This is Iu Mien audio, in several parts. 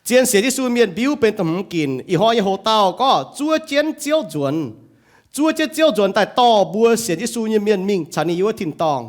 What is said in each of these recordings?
Zien sienx Yesu mienh mbiuv benx da'hmz ginc. Ih hnoi nyei hoc-dauh gorngv zuov jienv Ziouv nzuonx. Zuov jienv Ziouv nzuonx daaih dorh mbuo sienx Yesu nyei mienh mingh caux ninh yiem wuov tin-dorngh.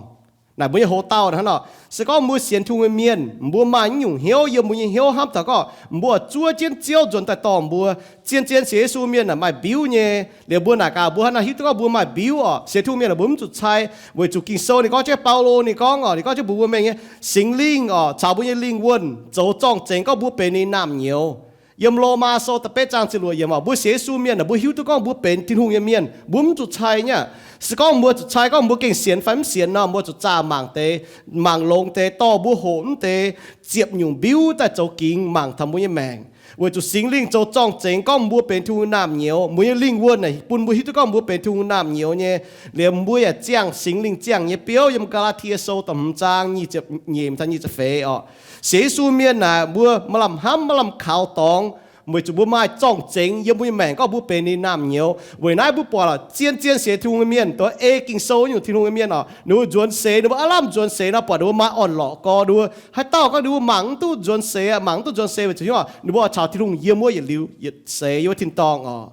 Naaic mbuo nyei hoc-dauh hnangv nor, se gorngv mbuo sienx Tin-Hungh nyei mienh, mbuo maaih naaiv nyungc hnyouv yiem mbuo nyei hnyouv hnamv taux gorngv mbuo zuov jienv Ziouv nzuonx daaih dorh mbuo. Zien zien sienx Yesu mienh naaic maaih mbiuv nyei. Liuz mbuo naaic gaax mbuo hnangv naaiv hiuv duqv gorngv mbuo maaih mbiuv orqc, sienx Tin-Hungh mienh mbuo mv zuqc cai, weic zuqc Ging-Sou ninh gorngv jienv, Baulo ninh gorngv orqc, ninh gorngv jienv mbuox mbuo mengh nyei, Singx Lingh orqc caux mbuo nyei lingh wuonh zoux zorng-zengx gorngv mbuo benx ninh naamh nyouz. Yiem Lomaa Sou da'betv zaang ziepc luoqc yiemc orqc, mbuo sienx Yesu mienh aeqv, mbuo hiuv duqv gorngv mbuo benx Tin-Hungh nyei mienh, mbuo mv zuqc cai nyei. Se gorngv mbuo zuqc cai gorngv mbuo gengh sienx fai mv sienx nor, mbuo zuqc zaah mangc deix, mangc longx deix, dorh mbuo hoqc mv deix ziepc nyungc mbiuv daaih zoux gingx mangc taux mbuo nyei maengc. Weic zuqc Singx Lingh zoux zorng-zengx gorngv mbuo benx Tin-Hungh naamh nyouz, mbuo nyei lingh wuonh aeqv, bun mbuo hiuv duqv gorngv mbuo benx Tin-Hungh naamh nyouz nyei. Liuz mbuo yaac ziangh Singx Lingh ziangh nyei biouv yiem Gaa^laa^tie Sou da'hmz zaang nyic ziepc nyeic taux nyic ziepc feix orqc. Sienx Yesu mienh naaic mbuo maaih lamh hnamv, maaih lamh kaux dorngx, weic zuqc mbuo maaih zorng-zengx yiem mbuo nyei maengc gorngv mbuo benx ninh naamh nyouz. Weic naaiv mbuo buatc lorqc, zien zien sienx Tin-Hungh nyei mienh, dongh ei Ging-Sou nyungc Tin-Hungh nyei mienh orqc, ninh mbuo nzuonx seix, ninh mbuo aav lamh nzuonx seix nor, buatc ninh mbuo maaih orn-lorqc gorx, ninh mbuo haaix dauh gorngv ninh mbuo mangc mv duqv nzuonx seix, mangc mv duqv nzuonx seix weic zuqc hnangv nor, ninh mbuo caux Tin-Hungh yiem wuov yietc liuz yietc seix yiem wuov tin-dorngh orqc.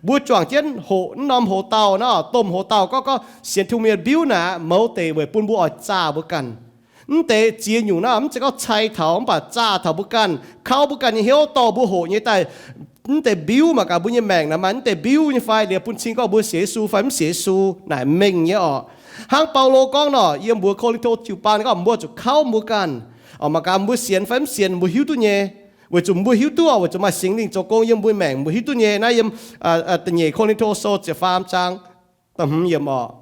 Mbuo juangc jienv hoqc naaiv norm hoc-dauh naaiv, domh hoc-dauh gorngv, gorngv sienx Tin-Hungh mienh mbiuv naaic mouz deic weic bun mbuo oix zaah mbuo ganh. Mv deix ziex nyungc naaiv mv zeiz gorngv cai taux mv baac zaah taux mbuo ganh, kauv mbuo ganh nyei hnyouv, dorh mbuo hoqc nyei daaih. Mv deix mbiuv mangc gaax mbuo nyei maengc naaic maaih mv deix mbiuv nyei fai, liuz bun cing gorngv mbuo sienx Yesu fai mv sienx Yesu naaic mengh nyei orqc. Hnangv Baulo gorngv nor, yiem mbuox Ko^lin^to jiu-baang gorngv mbuo zuqc kauv mbuo ganh. Orqc, mangc gaax mbuo sienx fai mv sienx, mbuo hiuv duqv nyei. Weic zuqc mbuo hiuv duqv, weic zuqc maaih Singx Lingh zoux gong yiem mbuo maengc, mbuo hiuv duqv nyei. Naaiv yiem da'nyeic Ko^lin^to Sou ziepc faam zaang da'hmz yiemc orqc.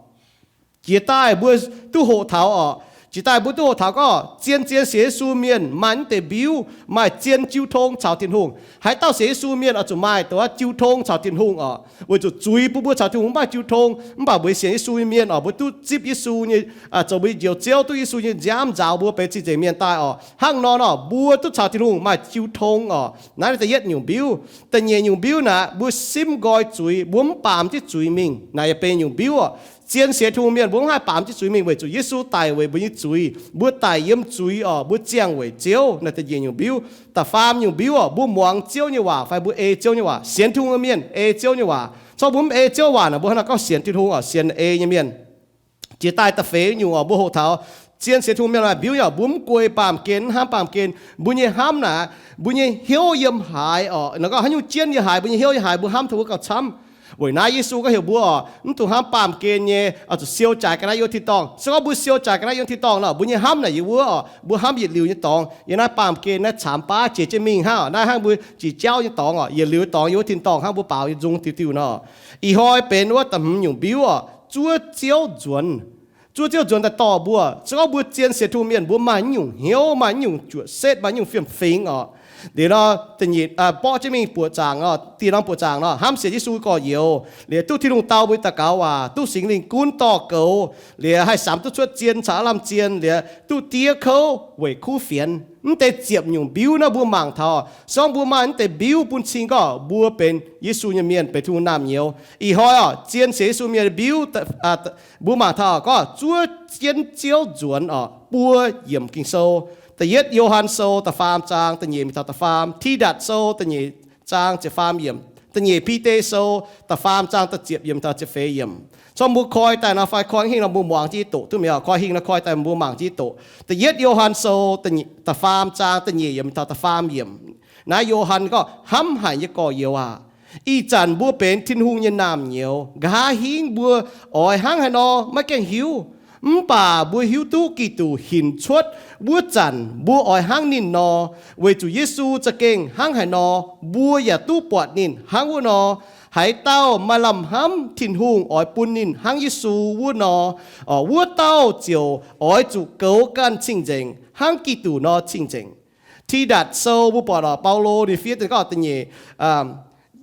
Jiex daaih mbuo duqv hoqc taux orqc, jiex daaih mbuo duqv hoqc taux gorngv zien-zien sienx Yesu mienh maaih mv deix mbiuv, maaih zien jiu tong caux Tin-Hungh. Haaix dauh sienx Yesu mienh oix zuqc maaih dongh jiu tong caux Tin-Hungh orqc. Weic zuqc zuiz bun mbuo caux Tin-Hungh mv maaih jiu tong, mv baac mbuo sienx Yesu nyei mienh orqc, mbuo duqv zipv Yesu nyei, zoux mbuo nyei Njoux Ziouv, duqv Yesu nyei nziaamv nzaaux mbuo benx cing-nzengc mienh daaih orqc. Hnangv nor orqc, mbuo duqv caux Tin-Hungh maaih jiu tong orqc. Naaiv da'yietv nyungc mbiuv. Da'nyeic nyungc mbiuv naaic, mbuo simv nqoi zuiz, mbuo mv baamz jienv zuiz mingh. Naaiv yaac benx nyungc mbiuv orqc. Zien sienx Tin-Hungh mienh mbuo mv haih baamz jienv zuiz mingh weic zuqc Yesu daic weic mbuo nyei zuiz. Mbuo daic yiem zuiz orqc, mbuo ziangh weic Ziouv. Naaiv da'nyeic nyungc mbiuv. Da'faam nyungc mbiuv orqc, mbuo muangx Ziouv nyei waac fai mbuo ei Ziouv nyei waac. Sienx Tin-Hungh nyei mienh ei Ziouv nyei waac. Corc mbuo mv ei Ziouv waac naaic, mbuo hnangv naaiv gorngv sienx Tin-Hungh orqc, sienx ei nyei mienh. Jiex daaih da'feix nyungc orqc, mbuo hoqc taux zien sienx Tin-Hungh mienh maaih mbiuv nyei orqc, mbuo mv guei baamh gen, mv hnamv baamh gen. Mbuo nyei hnamv naaic, mbuo nyei hnyouv yiem haaix orqc, naaic gorngv haaix nyungc jienv yiem haaix, mbuo nyei hnyouv yiem haaix, mbuo hnamv taux wuov gauh camv. Weic naaiv Yesu gorngv heuc mbuo orqc, mv dungx hnamv baamh gen nyei, oix zuqc siou jaaix ga'naaiv yiem tin-dorngh. Se gorngv mbuo siou jaaix ga'naaiv yiem tin-dorngh nor, mbuo nyei hnamv naaic yiem wuov orqc, mbuo hnamv yietc liuz nyei dorngx. Yiem naaiv baamh gen naaiv caamx baav jiex jienv mingh hnangv orqc, naaiv hnangv mbuo jiex jauv nyei dorngx orqc, yietc liuz nyei dorngx yiem wuov tin-dorngh hnangv mbuo baaux nyei nzung diuh diuh nor. Ih hnoi benx wuov da'hmz nyungc mbiuv orqc, zuov Ziouv nzuonx. Zuov Ziouv nzuonx daaih dorh mbuo. Se gorngv mbuo zien sienx Tin-Hungh mienh, mbuo maaih nyungc hnyouv, maaih nyungc juoqc setv, maaih nyungc fiem-fingx orqc. Liuz nor, da'nyeic, mborqv jienv mingh buoqc zaangc nor, dieh norm buoqc zaangc nor, hnamv sienx Yesu gorx-youz, liuz duqv Tin-Hungh dau mbuo daux gaux waac, duqv Singx Lingh gunv dorh goux, liuz haih samx duqv cuotv zien caux aav lamh zien, liuz duqv diev kouv weic kuv fienx. Mv deix ziepc nyungc mbiuv naaiv mbuo mangc taux, se gorngv mbuo maaih mv deix mbiuv bun cing gorngv mbuo benx Yesu nyei mienh, benx Tin-Hungh naamh nyouz. Ih hnoi orqc, zien sienx Yesu mienh mbiuv, mbuo mangc taux gorngv zuov jienv Ziouv nzuonx orqc, buo yiemc Ging-Sou. Da'yietv Yo^han Sou da'faam zaang da'nyeic mingh taux da'faam, Tidatc Sou da'nyeic zaang ziepc faam yiemc, da'nyeic Bide Sou da'faam zaang da'ziepc yiemc taux ziepc feix yiemc. Corc mbuo koi daaih nor fai koi hingh nor mbuo muangx jienv doqc duqv mi'aqv. Koi hingh nor koi daaih mbuo mangc jienv doqc. Da'yietv Yo^han Sou da'faam zaang da'nyeic yiemc mingh taux da'faam yiemc. Naaiv Yo^han gorngv, hnamv haic nyei gorx-youz aac, ih zanc mbuo benx Tin-Hungh nyei naamh nyouz. Nqa'haav hingv mbuo oix hnangv haaix nor maiv gaengh hiuv, mv baac mbuo hiuv duqv Giduc hinc cuotv wuov zanc mbuo oix hnangv ninh nor, weic zuqc Yesu za'gengh hnangv haaix nor, mbuo yaac duqv buatc ninh hnangv wuov nor. Haaix dauh maaih lamh hnamv Tin-Hungh oix bun ninh hnangv Yesu wuov nor, wuov dauh ziouc oix zuqc goux ganh cing-nzengc hnangv Giduc nor cing-nzengc. Tidatc Sou mbuo buatc orqc, Baulo ninh fiev daaih gorngv,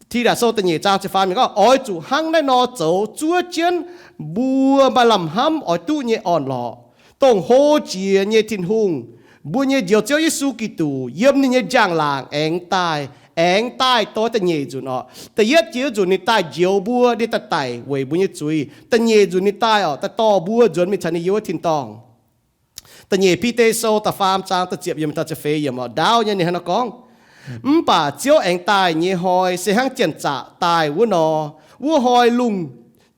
Tidatc Sou da'nyeic zaang ziepc faam yiemc gorngv, oix zuqc hnangv naaiv nor zoux zuov jienv mbuo maaih lamh hnamv oix duqv nyei orn-lorqc, dongh hlo jiex nyei Tin-Hungh, mbuo nyei Njoux Ziouv Yesu Giduc yiem ninh nyei njang-laangc aengx daaih, aengx daaih doix da'nyeic nzunc orqc. Da'yietv jiex wuov nzunc ninh daaih njoux mbuo, ninh daaih daic weic mbuo nyei zuiz. Da'nyeic nzunc ninh daaih orqc, daaih dorh mbuo nzuonx mingh caux ninh yiem wuov tin-dorngh. Da'nyeic Bide Sou da'faam zaang da'ziepc yiemc taux ziepc feix yiemc orqc, ndaauv nyei ninh hnangv nor gorngv, Mv baac Ziouv aengx daaih nyei hnoi se hnangv janx-zaqc daaih wuov nor. Wuov hnoi lungh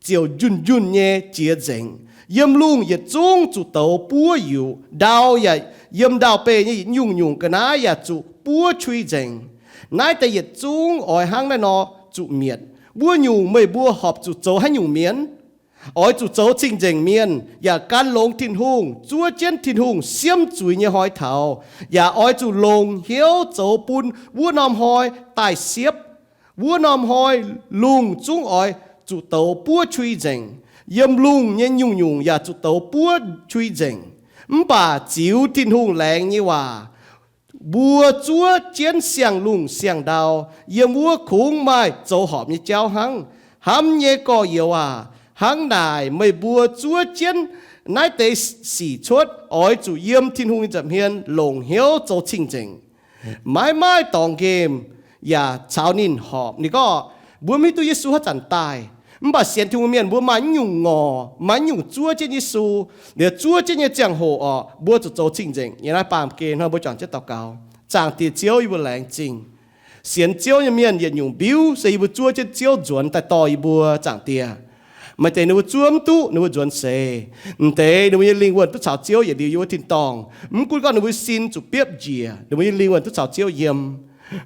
ziouc njunh njunh nyei jiex nzengc. Yiem lungh yietc zungv zuqc douz buov yuqc. Ndau yaac yiem ndau-beih nyei nyungc-nyungc ga'naaiv yaac zuqc buov qui nzengc. Naaiv deix yietc zungv oix hnangv naaiv nor zuqc mietc. Wuov nyungc meih mbuo horpc zuqc zoux haaix nyungc mienh? Oix zuqc zoux cing-nzengc mienh, yaac gan longx Tin-Hungh, zuov jienv Tin-Hungh siemv zuiz nyei hnoi taux, yaac oix zuqc longc hnyouv zoux bun wuov norm hnoi daaih siepv. Wuov norm hnoi lungh zungv oix zuqc douz buov qui nzengc. Yiem lungh nyei nyungc-nyungc yaac zuqc douz buov qui nzengc. Mv baac ziux Tin-Hungh laengz nyei waac, mbuo zuov jienv siang-lungh siang-ndau, yiem wuov kungx maaih zoux horpc nyei jauv hnangv. Hnamv nyei gorx-youz aac, hnangv naaic meih mbuo zuov jienv naaiv deix sic cuotv, oix zuqc yiem Tin-Hungh nyei nza'hmien longc hnyouv zoux cing-nzengc. Maiv maaih dorngx nqemh yaac caux ninh horpc. Ninh gorngv mbuo mv hiuv duqv Yesu haaix zanc daaih, mv baac sienx Tin-Hungh mienh mbuo maaih nyungc ngorc, maaih nyungc zuov jienv Yesu. Liuz zuov jienv nyei ziangh hoc orqc, mbuo zuqc zoux cing-nzengc. Yiem naaiv baamh gen hnoi mbuo juangc jienv daux gaux. Zaangc Diex Ziouv, yie mbuo laengz zingh. Sienx Ziouv nyei mienh yietc nyungc mbiuv se yie mbuo zuov jienv Ziouv nzuonx daaih dorh yie mbuo, Zaangc Diex. Maaih deix ninh mbuo zuov mv duqv, ninh mbuo nzuonx seix. M'deix ninh mbuo nyei lingh wuonh duqv caux Ziouv yietc liuz yiem wuov tin-dorngh. Mv gunv gorngv ninh mbuo sin zuqc biopv njiec, ninh mbuo nyei lingh wuonh duqv caux Ziouv yiem.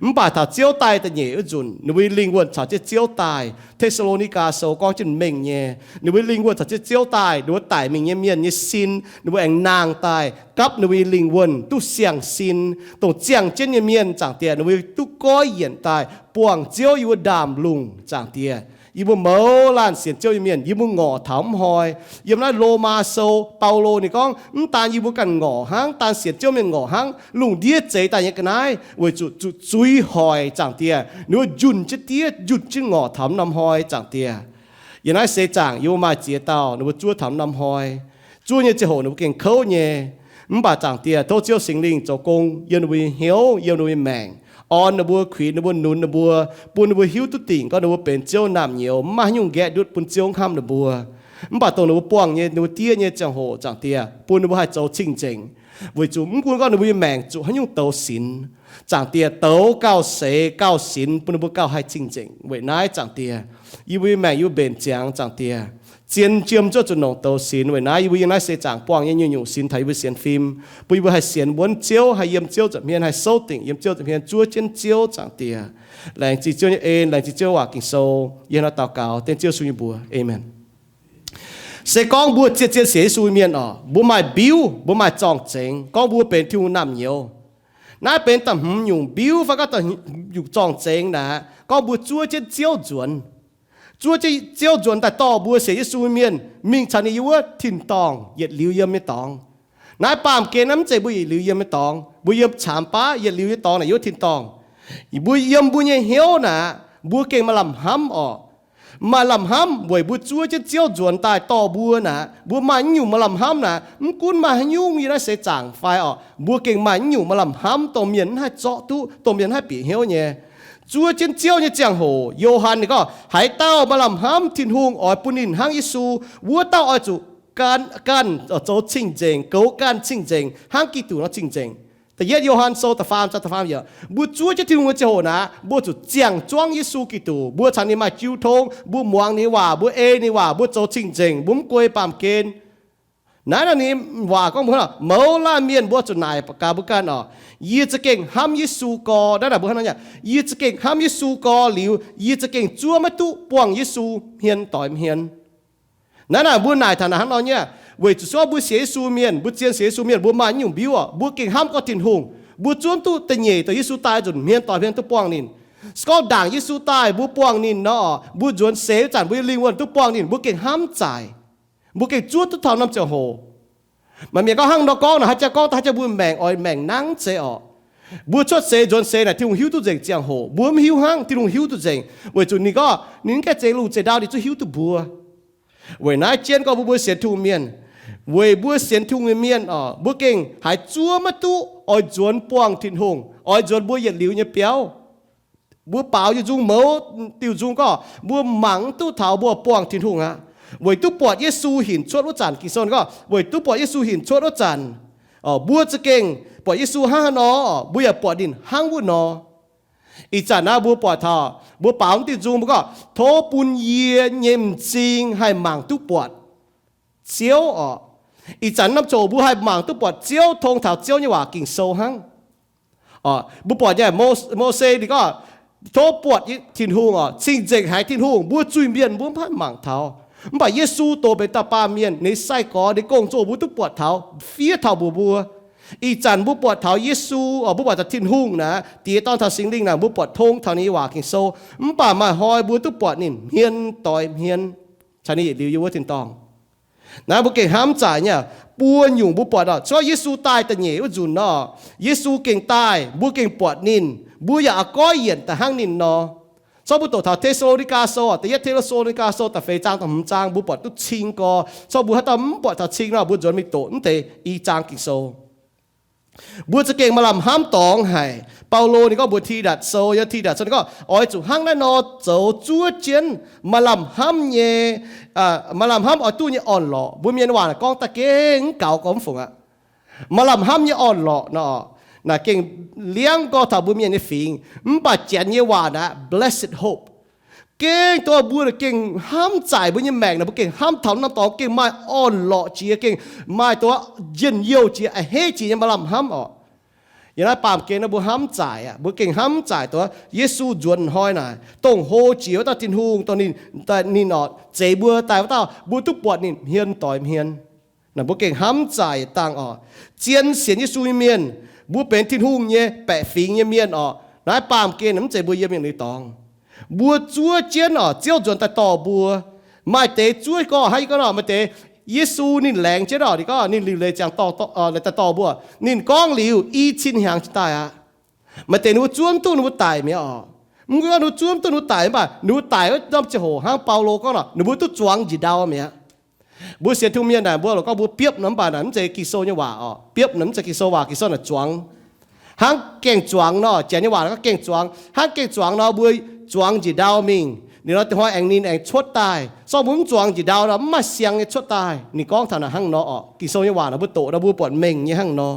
Mv baac taux Ziouv daaih da'nyeic wuov nzunc, ninh mbuo nyei lingh wuonh caux jienv Ziouv daaih. Te^saa^lo^ni^gaa Sou gorngv jienv mengh nyei, ninh mbuo nyei lingh wuonh caux jienv Ziouv daaih, ninh mbuo daic mingh nyei mienh nyei sin, ninh mbuo aengx nangh daaih gapv ninh mbuo nyei lingh wuonh duqv siang-sin. Dongh ziangh jienv nyei mienh, Zaangc Diex, ninh mbuo duqv goiv yienc daaih buangh Ziouv yiem wuov ndaamv-lungh, Zaangc Diex. Yie mbuo mouz laanh sienx Ziouv nyei mienh, yie mbuo ngorc taux mv hnoi. Yiem naaiv Lomaa Sou, Baulo ninh gorngv, mv daan yie mbuo ganh ngorc hnangv, daan sienx Ziouv mienh ngorc hnangv, lungh ndiev zeix daaih nyei ga'naaiv weic zuqc zuqc zuiz hoic, Zaangc Diex. Ninh mbuo njunh jienv diev, njunh jienv ngorc taux mv norm hnoi, Zaangc Diex. Yiem naaiv seix zaangc yie mbuo maaih ziex dauh, ninh mbuo zuov taux mv norm hnoi. Zuov nyei ziangh hoc ninh mbuo gengh kouv nyei. Mv baac Zaangc Diex, tov Ziouv Singx Lingh zoux gong yiem ninh mbuo nyei hnyouv, yiem ninh mbuo nyei maengc, orn ninh mbuo, kuinx ninh mbuo, nunz ninh mbuo, bun ninh mbuo hiuv duqv dingc gorngv ninh mbuo benx Ziouv naamh nyouz, mv maaih haaix nyungc nqaeqv ndutv bun Ziouv hnamv ninh mbuo. Mv baac dongh ninh mbuo buangh nyei, ninh mbuo diev nyei ziangh hoc, Zaangc Diex, bun ninh mbuo haih zoux cing-nzengc, weic zuqc mv gunv gorngv ninh mbuo nyei maengc zuqc haaix nyungc douz sinx, Zaangc Diex, douz gauh seix gauh sinx, bun ninh mbuo gauh haih cing-nzengc. Weic naaiv, Zaangc Diex, yie mbuo nyei maengc yie mbuo mbenc ziangx, Zaangc Diex, zien jiem zuov zuqc nongc douz sinx. Weic naaiv yie mbuo yiem naaiv seix zaangc buangh nyei nyungc-nyungc sinx taux yie mbuo sienx fim, bun yie mbuo haih sienx wuonv Ziouv, haih yiem Ziouv nza'hmien, haih souv dingc yiem Ziouv nza'hmien, zuov jienv Ziouv, Zaangc Diex. Laengz zingh Ziouv nyei en, laengz zingh Ziouv waac Ging-Sou. Yie hnangv naaiv daux gaux dengv Ziouv Yesu nyei mbuox, Aamen. Se gorngv mbuo zien-zien sienx Yesu nyei mienh oc, mbuo maaih mbiuv, mbuo maaih zorng-zengx, gorngv mbuo benx Tin-Hungh naamh nyouz. Naaiv benx da'hmz nyungc mbiuv fai gorngv da'hmz nyungc zorng-zengx naaic, gorngv mbuo zuov jienv Ziouv nzuonx. Zuov jienv Ziouv nzuonx daaih dorh mbuo sienx Yesu nyei mienh mingh caux ninh yiem wuov tin-dorngh yietc liuz yiem nyei dorngx. Naaiv baamh gen naaiv mv zeiz mbuo yietc liuz yiem nyei dorngx. Mbuo yiem caamx baav yietc liuz nyei dorngx naaic yiem wuov tin-dorngh. Mbuo yiem mbuo nyei hnyouv naaic, mbuo gengh maaih lamh hnamv orqc. Maaih lamh hnamv weic mbuo zuov jienv Ziouv nzuonx daaih dorh mbuo naaic, mbuo maaih nyungc maaih lamh hnamv naaic, mv gunv maaih haaix nyungc yiem naaiv seix zaangc fai orqc, mbuo gengh maaih nyungc maaih lamh hnamv dongh mienh mv haih zorqv duqv, dongh mienh mv haih bieqc hnyouv nyei. Zuov jienv Ziouv nyei ziangh hoc, Yo^han ninh gorngv, haaix dauh maaih lamh hnamv Tin-Hungh oix bun ninh hnangv Yesu, wuov dauh oix zuqc ganh, ganh zoux cing-nzengc, goux ganh cing-nzengc hnangv Giduc nor cing-nzengc. Da'yietv Yo^han Sou da'faam zaang da'faam yiemc. Mbuo zuov jienv Tin-Hungh nyei ziangh hoc naaic, mbuo zuqc ziangh zuangv Yesu Giduc. Mbuo caux ninh maaih jiu tong, mbuo muangx ninh waac, mbuo ei ninh waac, mbuo zoux cing-nzengc, mbuo mv guei baamh gen. Naaiv naaic ninh waac gorngv mbuo, mouz laanh mienh mbuo zuqc naaic gaax mbuo ganh orqc, yie za'gengh hnamv Yesu gorx. Naaiv naaic mbuo hnangv nor, yie za'gengh hnamv Yesu gorx liuz, yie za'gengh zuov maiv duqv buangh Yesu hmien doix hmien. Naaiv naaic mbuo naaic taux naaic hnangv nor nyei, weic zuqc se gorngv mbuo sienx Yesu mienh, mbuo zien sienx Yesu mienh, mbuo maaih nyungc mbiuv orqc, mbuo gengh hnamv gorngv Tin-Hungh. Mbuo zuov duqv da'nyeic dongh Yesu daaih nzunc hmien doix hmien duqv buangh ninh. Se gorngv ndaangc Yesu daaih mbuo buangh ninh nor, mbuo nzuonx seix wuov zanc mbuo nyei lingh wuonh duqv buangh ninh, mbuo gengh hnamv zaaic. Mbuo gengh zuov duqv taux norm ziangh hoc. Maaih mienh gorngv hnangv nor gorngv naaic, haaix jaax gorngv daaih haaix jaax mbuo maengc oix maengc nangv zeiz orqc. Mbuo cuotv seix nzuonx seix naaic Tin-Hungh hiuv duqv nzengc ziangh hoc, mbuo mv hiuv hnangv. Tin-Hungh hiuv duqv nzengc weic zuqc ninh gorngv ninh mv gaengh zeix lungh zeix ndau ninh zuqc hiuv duqv mbuo. Weic naaiv jienv gorngv mbuo, mbuo sienx Tin-Hungh mienh, weic mbuo sienx Tin-Hungh nyei mienh orqc, mbuo gengh haiz zuov maiv duqv oix nzuonx buangh Tin-Hungh, oix nzuonx mbuo yietc liuz nyei biauv. Mbuo baaux nyei nzung mouz diuh nzung gorngv mbuo mangc mv duqv taux mbuo buangh Tin-Hungh aqv. Weic duqv buatc Yesu hinc cuotv wuov zanc, Ging-Sou gorngv weic duqv buatc Yesu hinc cuotv wuov zanc, mbuo za'gengh buatc Yesu hnangv haaix nor, mbuo yaac buatc ninh hnangv wuov nor. Ih zanc naaiv mbuo buatc taux, mbuo baaux mv diuh nzung mbuo gorngv, tov bun yie nyei m'zing haih mangc duqv buatc Ziouv orqc. Ih zanc norm ziangh hoc mbuo haih mangc duqv buatc Ziouv, tong taux Ziouv nyei waac Ging-Sou hnangv. Mbuo buatc nyei, Mose ninh gorngv, tov buatc Tin-Hungh orqc, cing-nzengc haiz Tin-Hungh, mbuo zuiz-mienh mbuo mv haih mangc taux. Mv baac Yesu doh benx dauh baamh mienh, ninh sai-gorx, ninh gong-zoh mbuo duqv buatc taux, fiev taux mbuox mbuo. Ih zanc mbuo buatc taux Yesu, mbuo buatc taux Tin-Hungh naaic, Diex, Dorn caux Singx Lingh naaic, mbuo buatc tong taux ninh nyei waac Ging-Sou. Mv baac maaih hnoi mbuo duqv buatc ninh hmien doix hmien caux ninh yietc liuz yiem wuov tin-dorngh. Naaiv mbuo gengh hnamv zaaic nyei. Buo nyungc mbuo buatc oc, se gorngv Yesu daaih da'nyeic wuov nzunc nor, Yesu gengh daaih, mbuo gengh buatc ninh, mbuo yaac oix goiv yienc daaih hnangv ninh nor. Se gorngv mbuo doqc taux Te^saa^lo^ni^gaa Sou, da'yietv Te^saa^lo^ni^gaa Sou da'feix zaang da'hmz zaang, mbuo buatc duqv cing gorx. Se gorngv mbuo haaix dauh mv buatc taux cing nor, mbuo nzuonx mingh doqc mv deix i zaang Ging-Sou. Mbuo za'gengh maaih lamh hnamv dorngx haic. Baulo ninh gorngv mbuox Tidatc Sou, yiem Tidatc Sou ninh gorngv, oix zuqc hnangv naaiv nor zoux zuov jienv maaih lamh hnamv nyei, maaih lamh hnamv oix duqv nyei orn-lorqc. Mbuo mienh waac naaic gorngv da'gengh mv gaux gormx fungc aqv. Maaih lamh hnamv nyei orn-lorqc nor, naaic gengh liangv gorx taux mbuo mienh nyei fingx. Mv baac Janx nyei waac naaic blessed hope. Gengh dongh mbuo gengh hnamv zaaic mbuo nyei maengc naaic, mbuo gengh hnamv taux norm dorngx gengh maaih orn-lorqc jiex, gengh maaih dongh njien-youh jiex, a'hneiv jiex nyei maaih lamh hnamv orqc. Yiem naaiv baamh gen naaiv mbuo hnamv zaaic aqv, mbuo gengh hnamv zaaic dongh Yesu nzuonx hnoi naaic, dongh hlo jiex wuov dauh Tin-Hungh, dongh ninh, ninh orqc, zeix mbuo daaih wuov dauh, mbuo duqv buatc ninh hmien doix hmien. Naaic mbuo gengh hnamv zaaic dangh orqc. Zien sienx Yesu nyei mienh, mbuo benx Tin-Hungh nyei baeqc fingx nyei mienh orqc, naaiv baamh gen mv zeiz mbuo yiem mingh liuz dorngx. Mbuo zuov jienv orqc, Ziouv nzuonx daaih dorh mbuo. Maaih deix zuov gorx hnangv yie gorngv nor, maaih deix Yesu ninh laengz jienv orqc, ninh gorngv ninh liuc leiz ziangx dorh, daaih dorh mbuo. Ninh gorngv liuz i cin hnyangx cingx daaih aqv. Maaih deix ninh mbuo zuov mv duqv ninh mbuo daic mi'aqv orqc. Mv gunv gorngv ninh mbuo zuov mv duqv ninh mbuo daic, mv baac ninh mbuo duqv zuangx njiec ndau mi'aqv. Ninh mbuo duqv zuangx njiec ndau mi'aqv. Mbuo sienx Tin-Hungh mienh naaic, mbuo lorqc gorngv mbuo biopv nor, mv baac naaic mv zeiz Ging-Sou nyei waac orqc. Biopv naaic mv zeiz Ging-Sou waac. Ging-Sou naaic zuangx. Hnangv gaeng-zuangx nor, Janx nyei waac gorngv gaeng-zuangx. Hnangv gaeng-zuangx nor, mbuo zuangx njiec ndau mingh, ninh nor da'hnoi aengx ninh aengx cuotv daaih. Se gorngv mbuo mv zuangx njiec ndau nor, mv maaih siang nyei cuotv daaih. Ninh gorngv taux naaic hnangv nor orqc. Ging-Sou nyei waac naaic mbuo doqc nor mbuo buatc mengh nyei hnangv nor.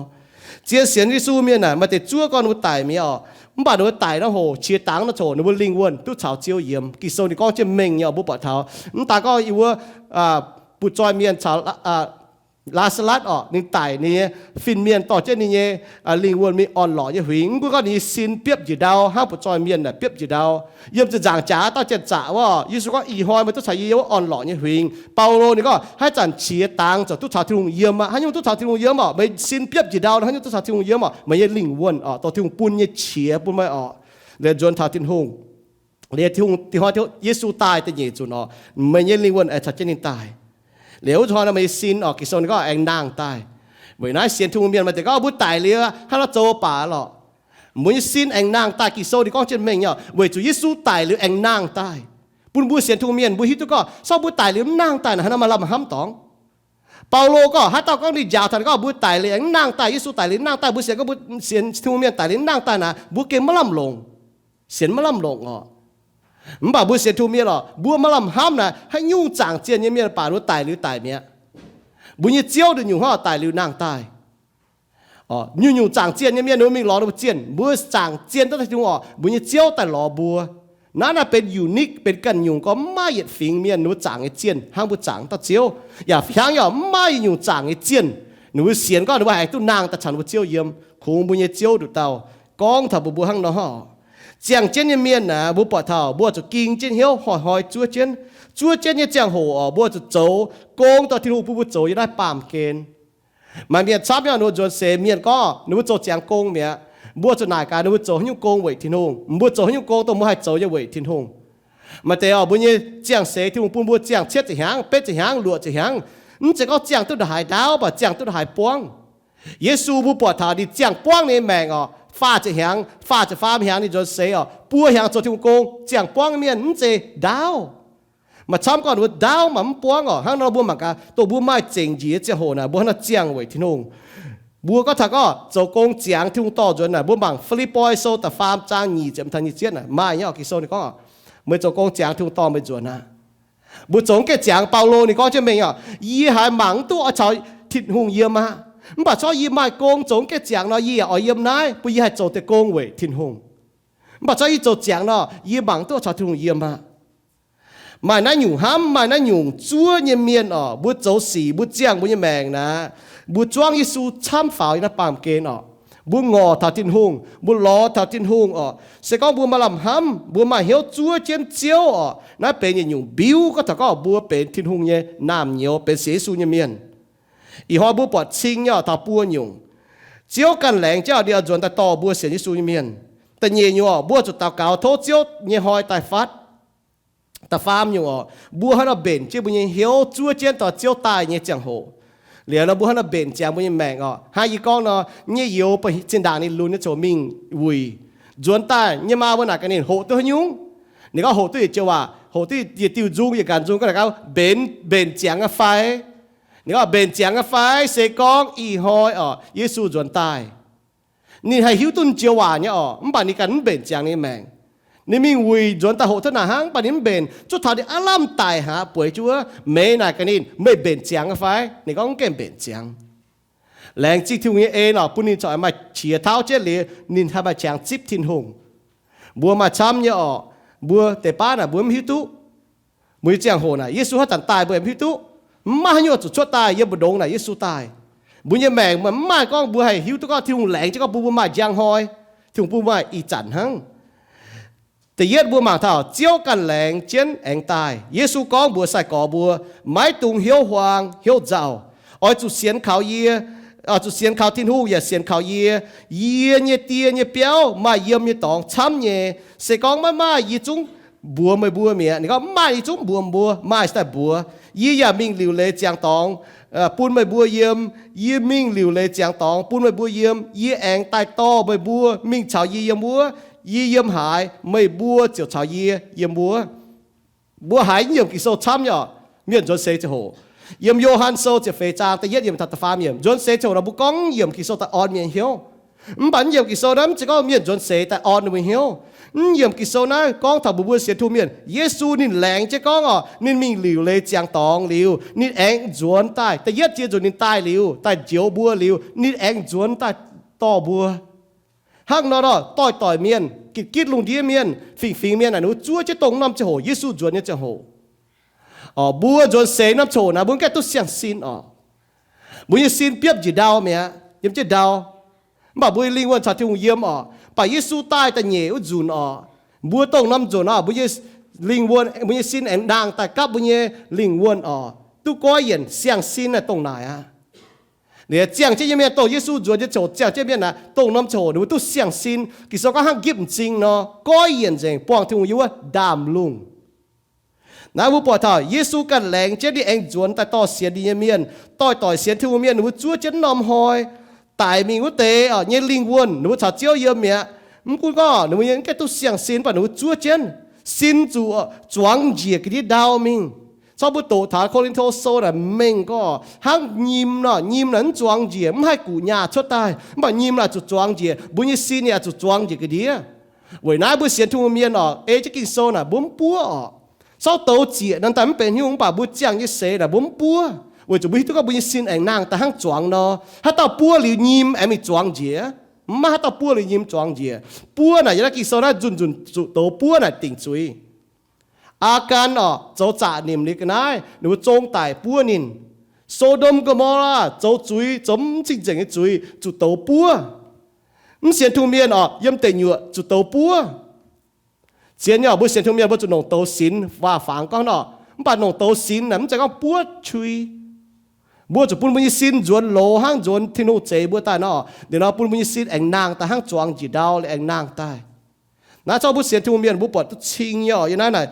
Zien sienx Yesu mienh naaic, maaih deix zuov gorngv ninh mbuo daic mi'aqv orqc. Mv baac ninh mbuo daic nor hoc, qiex dangx nor hoc, ninh mbuo lingh wuonh duqv caux Ziouv yiem. Ging-Sou ninh gorngv jienv mengh nyei orqc, mbuo buatc taux. Mv daaih gorngv yie mbuo butv-zoih mienh caux Laa^saa^latv orqc, ninh daic, ninh nyei fin-mienh dorh jienv ninh nyei lingh wuonh mingh orn-lorqc nyei huingx. Mv gunv gorngv ninh nyei sin biopv njiec ndau hnangv butv-zoih mienh naaic biopv njiec ndau. Yiem ziepc nzaangc jaax dauh janx-zaqc wuov, Yesu gorngv, ih hnoi meih duqv caux yie yiem wuov orn-lorqc nyei huingx. Baulo ninh gorngv, haaix zanc qiex dangx ziouc duqv caux Tin-Hungh yiem aqv. Haaix nyungc duqv caux Tin-Hungh yiem orqc? Meih sin biopv njiec ndau nor, haaix nyungc duqv caux Tin-Hungh yiem orqc? Meih nyei lingh wuonh orqc, dongh Tin-Hungh bun nyei qiex bun meih orqc, liemh nzuonx taux Tin-Hungh. Liuz Tin-Hungh, Yesu daaih da'nyeic nzunc orqc, meih nyei lingh wuonh aengx caux jienv ninh daaih. Liuz wuov hnoi nor meih nyei sin orqc, Ging-Sou ninh gorngv aengx nangh daaih. Weic naaiv sienx Tin-Hungh mienh maaih deix gorngv mbuo daic liuz hnangv nor zoux baac lorqc. Mbuo nyei sin aengx nangh daaih. Ging-Sou ninh gorngv jienv mengh nyei, weic zuqc Yesu daic liuz aengx nangh daaih, bun mbuo sienx Tin-Hungh mienh mbuo hiuv duqv gorngv, se gorngv mbuo daic liuz mv nangh daaih naaic, haaix nor maaih lamh hnamv dorngx? Baulo gorngv, haaix dauh gorngv ninh njaaux taux ninh gorngv mbuo daic liuz aengx mv nangh daaih, Yesu daic liuz mv nangh daaih, mbuo sienx gorngv mbuo sienx Tin-Hungh mienh daic liuz mv nangh daaih naaic, mbuo gengh maiv lamh longc. Sienx maiv lamh longc orqc. Mv baac mbuo sienx Tin-Hungh mienh orqc, mbuo maaih lamh hnamv naaic, haaix nyungc zaangc zienh nyei mienh baac ninh mbuo daic liuz daic mi'aqv. Mbuo nyei Ziouv nduqc nyungc hnangv daic liuz nangh daaih. Nyungc-nyungc zaangc zienh nyei mienh ninh mbuo mingh lorz ninh mbuo zienh, mbuo zaangc zienh duqv taux Tin-Hungh orqc, mbuo nyei Ziouv daaih lorz mbuo. Naaiv naaiv benx unique, benx ganh nyungc gorngv mv maaih yietc fingx mienh ninh mbuo zaangc nyei zienh hnangv mbuo zaangc dauh Ziouv. Yaac fih hnangv yaac mv maaih yietc nyungc zaangc nyei zienh ninh mbuo sienx gorngv ninh mbuo haih duqv nangh daaih caux ninh mbuo Ziouv yiem. Kungx mbuo nyei Ziouv nduqc dauh gorngv taux mbuox mbuo hnangv nor. Ziangh jienv nyei mienh aah, mbuo buatc taux mbuo zuqc ging jienv hnyouv hnoi-hnoi zuov jienv. Zuov jienv nyei ziangh hoc orqc, mbuo zuqc zoux gong dorh Tin-Hungh bun mbuo zoux yiem naaiv baamh gen. Maaih mienh camv nyei, ninh mbuo nzuonx seix mienh gorngv ninh mbuo zoux ziangx gong mi'aqv. Mbuo zuqc naaic gaax ninh mbuo zoux haaix nyungc gong weic Tin-Hungh. Mbuo zoux haaix nyungc gong dongh mbuo haih zoux nyei weic Tin-Hungh. Maaih deix orqc, mbuo nyei ziangh seix Tin-Hungh bun mbuo ziangh cietv ziepc hnyangx, betv ziepc hnyangx, luoqc ziepc hnyangx. Mv zeiz gorngv ziangh duqv ndongc haaix ndaauv, mv baac ziangh duqv ndongc haaix buangv. Yesu mbuo buatc taux ninh ziangh buangv ninh nyei maengc orqc, faah ziepc hnyangx, faah ziepc faam hnyangx ninh nzuonx seix orqc, buo hnyangx zoux Tin-Hungh gong, ziangh buangv mienh mv zeiz ndaauv. Maaih camv gorngv ninh mbuo ndaauv mv baac mv buangv orqc. Hnangv nor mbuo mangc gaax, dongh mbuo maaih zengc njiec nyei ziangh hoc naaic, mbuo hnangv nor ziangh weic Tin-Hungh. Mbuo gorngv taux gorngv zoux gong ziangx Tin-Hungh dorh nzuonx naaic, mbuo mangc Fi^lipv^poi Sou da'faam zaang nyic ziepc taux nyic ziepc naaic, maaih nyei orqc, Ging-Sou ninh gorngv, meih zoux gong ziangx Tin-Hungh dorh meih nzuonx aqv. Mbuo zoux gaengh ziangx, Baulo ninh gorngv jienv mengh orqc, yie haiz mangc mv duqv oix caux Tin-Hungh yiem aqv. Mv baac corc yie maaih gong zoux gaengh ziangx nor, yie yaac oix yiem naaiv, bun yie haih zoux deix gong weic Tin-Hungh. Mv baac zorqv yie zoux ziangx nor, yie mangc duqv caux Tin-Hungh yiem aqv. Maaih naaiv nyungc hnamv, maaih naaiv nyungc zuov nyei mienh orqc, mbuo zoux sic, mbuo ziangh mbuo nyei maengc naaic, mbuo zuangv Yesu camv faaux yiem naaiv baamh gen orqc. Mbuo ngorc taux Tin-Hungh, mbuo lorz taux Tin-Hungh orqc. Se gorngv mbuo maaih lamh hnamv, mbuo maaih hnyouv zuov jienv Ziouv orqc, naaiv benx yietc nyungc mbiuv gorngv taux gorngv mbuo benx Tin-Hungh nyei naamh nyouz, benx sienx Yesu nyei mienh. Ih hnoi mbuo buatc cing nyei orqc, taux buo nyungc. Ziouv ganh laengz jienv ninh oix nzuonx daaih dorh mbuo sienx Yesu nyei mienh. Da'nyeic nyungc orqc, mbuo zuqc daux gaux tov Ziouv nyei hnoi daaih fatv. Da'faam nyungc orqc, mbuo hnangv nor mbenc jienv mbuo nyei hnyouv zuov jienv dorh Ziouv daaih nyei ziangh hoc. Liuz nor mbuo hnangv nor mbenc ziangx mbuo nyei maengc orqc. Hnangv yie gorngv nor, nyei youz zinh ndaangc ninh lunx nyei ziouc mingh wuic. Nzuonx daaih nyei maa mbuo naaic gaax ninh hoqc duqv haaix nyungc. Ninh gorngv hoqc duqv yietc joux waac, hoqc duqv yietc diuh nzung, yietc nqanx nzung, gorngv naaic gaax mbenc, mbenc ziangx aqv fai? Ninh gorngv mbenc ziangx aqv fai? Se gorngv ih hnoi orqc, Yesu nzuonx daaih, ninh haih hiuv duqv joux waac nyei orqc, mv baac ninh ganh mv mbenc ziangx ninh nyei maengc. Ninh mingh wuic nzuonx daaih hoqc duqv naaic hnangv, mv baac ninh mv mbenc. Zuov taux ninh aav lamh daic aqv, bueix jienv wuov, meih naaic gaax ninh, meih mbenc ziangx aqv fai? Ninh gorngv mv gaengh mbenc ziangx. Laengz zingh Tin-Hungh nyei en orqc, bun ninh corc maaih qiex tauv jienv liuz ninh haih maaih qangx zipv Tin-Hungh. Mbuo maaih camv nyei orqc, mbuo deix baav naaic mbuo mv hiuv duqv. Mbuo nyei ziangh hoc naaic Yesu haaix zanc daaih mbuo mv hiuv duqv. Mv maaih haaix nyungc zuqc cuotv daaih yiem mbu'ndongx naaic Yesu daaih. Mbuo nyei maengc mv maaih gorngv mbuo haih hiuv duqv gorngv Tin-Hungh laengz jienv gorngv bun mbuo maaih njang hnoi, Tin-Hungh bun mbuo maaih ih zanc hnangv. Da'yietv mbuo mangc taux Ziouv ganh laengz jienv aengx daaih. Yesu gorngv mbuox sai-gorx mbuo, maiv dungx hnyouv huaang hnyouv nzauh. Oix zuqc sienx kaux yie, oix zuqc sienx kaux Tin-Hungh yaac sienx kaux yie. Yie nyei Die nyei biauv maaih yiem nyei dorngx camv nyei. Se gorngv maiv maaih, yie zungv mbuox meih mbuo mi'aqv. Ninh gorngv mv maaih, yie zungv mbuox mbuo. Maaih daaih mbuox, yie yaac mingh liuc leiz ziangx dorngx bun meih mbuo yiem. Yie mingh liuc leiz ziangx dorngx bun meih mbuo yiem. Yie aengx daaih dorh meih mbuo mingh caux yie yiem wuov. Yie yiem haaix, meih mbuo ziouc caux yie yiem wuov. Mbuo haiz yiemc Ging-Sou camv nyei orqc, mienh nzuonx seix ziangh hoc. Yiem Yo^han Sou ziepc feix zaang da'yietv yiemc taux da'faam yiemc, nzuonx seix ziangh hoc nor mbuo gorngv yiemc Ging-Sou daaih orn mienh hnyouv. Mv baac yiemc Ging-Sou naaiv mv zeiz gorngv mienh nzuonx seix daaih orn ninh mbuo hnyouv. Mv yiemc Ging-Sou naaiv gorngv taux mbuo, mbuo sienx Tin-Hungh mienh, Yesu ninh laengz jienv gorngv orqc, ninh mingh liuc leiz ziangx dorngx liuz ninh aengx nzuonx daaih. Da'yietv jiex nzunc ninh daaih liuz, daaih njoux mbuo liuz, ninh aengx nzuonx daaih dorh mbuo. Hnangv nor nor doix-doix mienh, gitv-gitv lungh ndiev mienh, fingx-fingx mienh naaic, ninh mbuo zuov jienv dongh norm ziangh hoc Yesu nzuonx nyei ziangh hoc. Mbuo nzuonx seix norm ziangh hoc naaic mbuo gaengh duqv siang-sin orqc. Mbuo nyei sin biopv njiec ndau mi'aqv, yiem jienv ndau. Mv baac mbuo lingh wuonh caux Tin-Hungh yiem orqc. Mv baac Yesu daaih da'nyeic wuov nzunc orqc, mbuo dongh norm nzunc orqc, mbuo nyei lingh wuonh, mbuo nyei sin aengx nangh daaih gapv mbuo nyei lingh wuonh orqc, duqv goiv yienc siang-sin naaiv dongh naaic aqv. Liuz ziangh jienv nyei mienh, dongh Yesu nzuonx nyei ziangh hoc ziangh jienv mienh naaic, dongh norm ziangh hoc ninh mbuo duqv siang-sin. Ging-Sou gorngv hnangv nqipv m'zing nor, goiv yienc nzengc, buangh Tin-Hungh yiem wuov ndaamv-lungh. Naaiv mbuo buatc taux Yesu ganh laengz jienv ninh aengx nzuonx daaih dorh sienx ninh nyei mienh. Doix-doix sienx Tin-Hungh mienh ninh mbuo zuov jienv norm hnoi daic mingh wuov deix orqc nyei lingh wuonh ninh mbuo caux Ziouv yiem mi'aqv. Mv gunv gorngv ninh mbuo nyei mv gaengh duqv siang-sin, mv baac ninh mbuo zuov jienv sin zuqc zuangx njiec ga'ndiev ndau mingh. Corc mbuo doqc taux Ko^lin^to Sou naaic mengh gorngv hnangv nyim nor, nyim naaic mv zuangx njiec, mv haih guqc nyaah cuotv daaih, mv baac nyim naaic zuqc zuangx njiec. Mbuo nyei sin yaac zuqc zuangx njiec ga'ndiev. Weic naaiv mbuo sienx Tin-Hungh mienh orqc, ei jienv Ging-Sou naaic mbuo mv buov orqc. Corc douz zieqc nor daaih mv benx hnyouv, mv baac mbuo ziangh nyei seix naaic mbuo mv buov, weic zuqc mbuo hiuv duqv gorngv mbuo nyei sin aengx nangh daaih hnangv zuangx nor. Haaix dauh buov liuz nyim aengx mingh zuangx njiec? Mv maaih haaix dauh buov liuz nyim zuangx njiec. Buov naaic yiem naaiv Ging-Sou naaiv nzunc-nzunc zuqc douz buov naaic dingc zuiz. Aa^gan orqc, zoux zaqc nimc liuz ga'naaiv, ninh mbuo zong daic buov ninh. So^ndom, Go^mo^laa zoux zuiz, zoux mv cing-nzengc nyei zuiz, zuqc douz buov. Mv sienx Tin-Hungh mienh orqc, yiem deic nyuoqc zuqc douz buov. Zien nyei orqc, mbuo sienx Tin-Hungh mienh mbuo zuqc nongc douz sinx, waac-fangx gorngv nor. Mv baac nongc douz sinx naaic mv zeiz gorngv buov qui. Mbuo zuqc bun mbuo nyei sin nzuonx loz hnangv nzuonx Tin-Hungh zeix mbuo daaih nor. Liuz nor bun mbuo nyei sin aengx nangh daaih hnangv zuangx njiec ndau liuz aengx nangh daaih. Naaiv corc mbuo sienx Tin-Hungh mienh mbuo buatc duqv cing nyei orqc. Yiem naaiv naaic,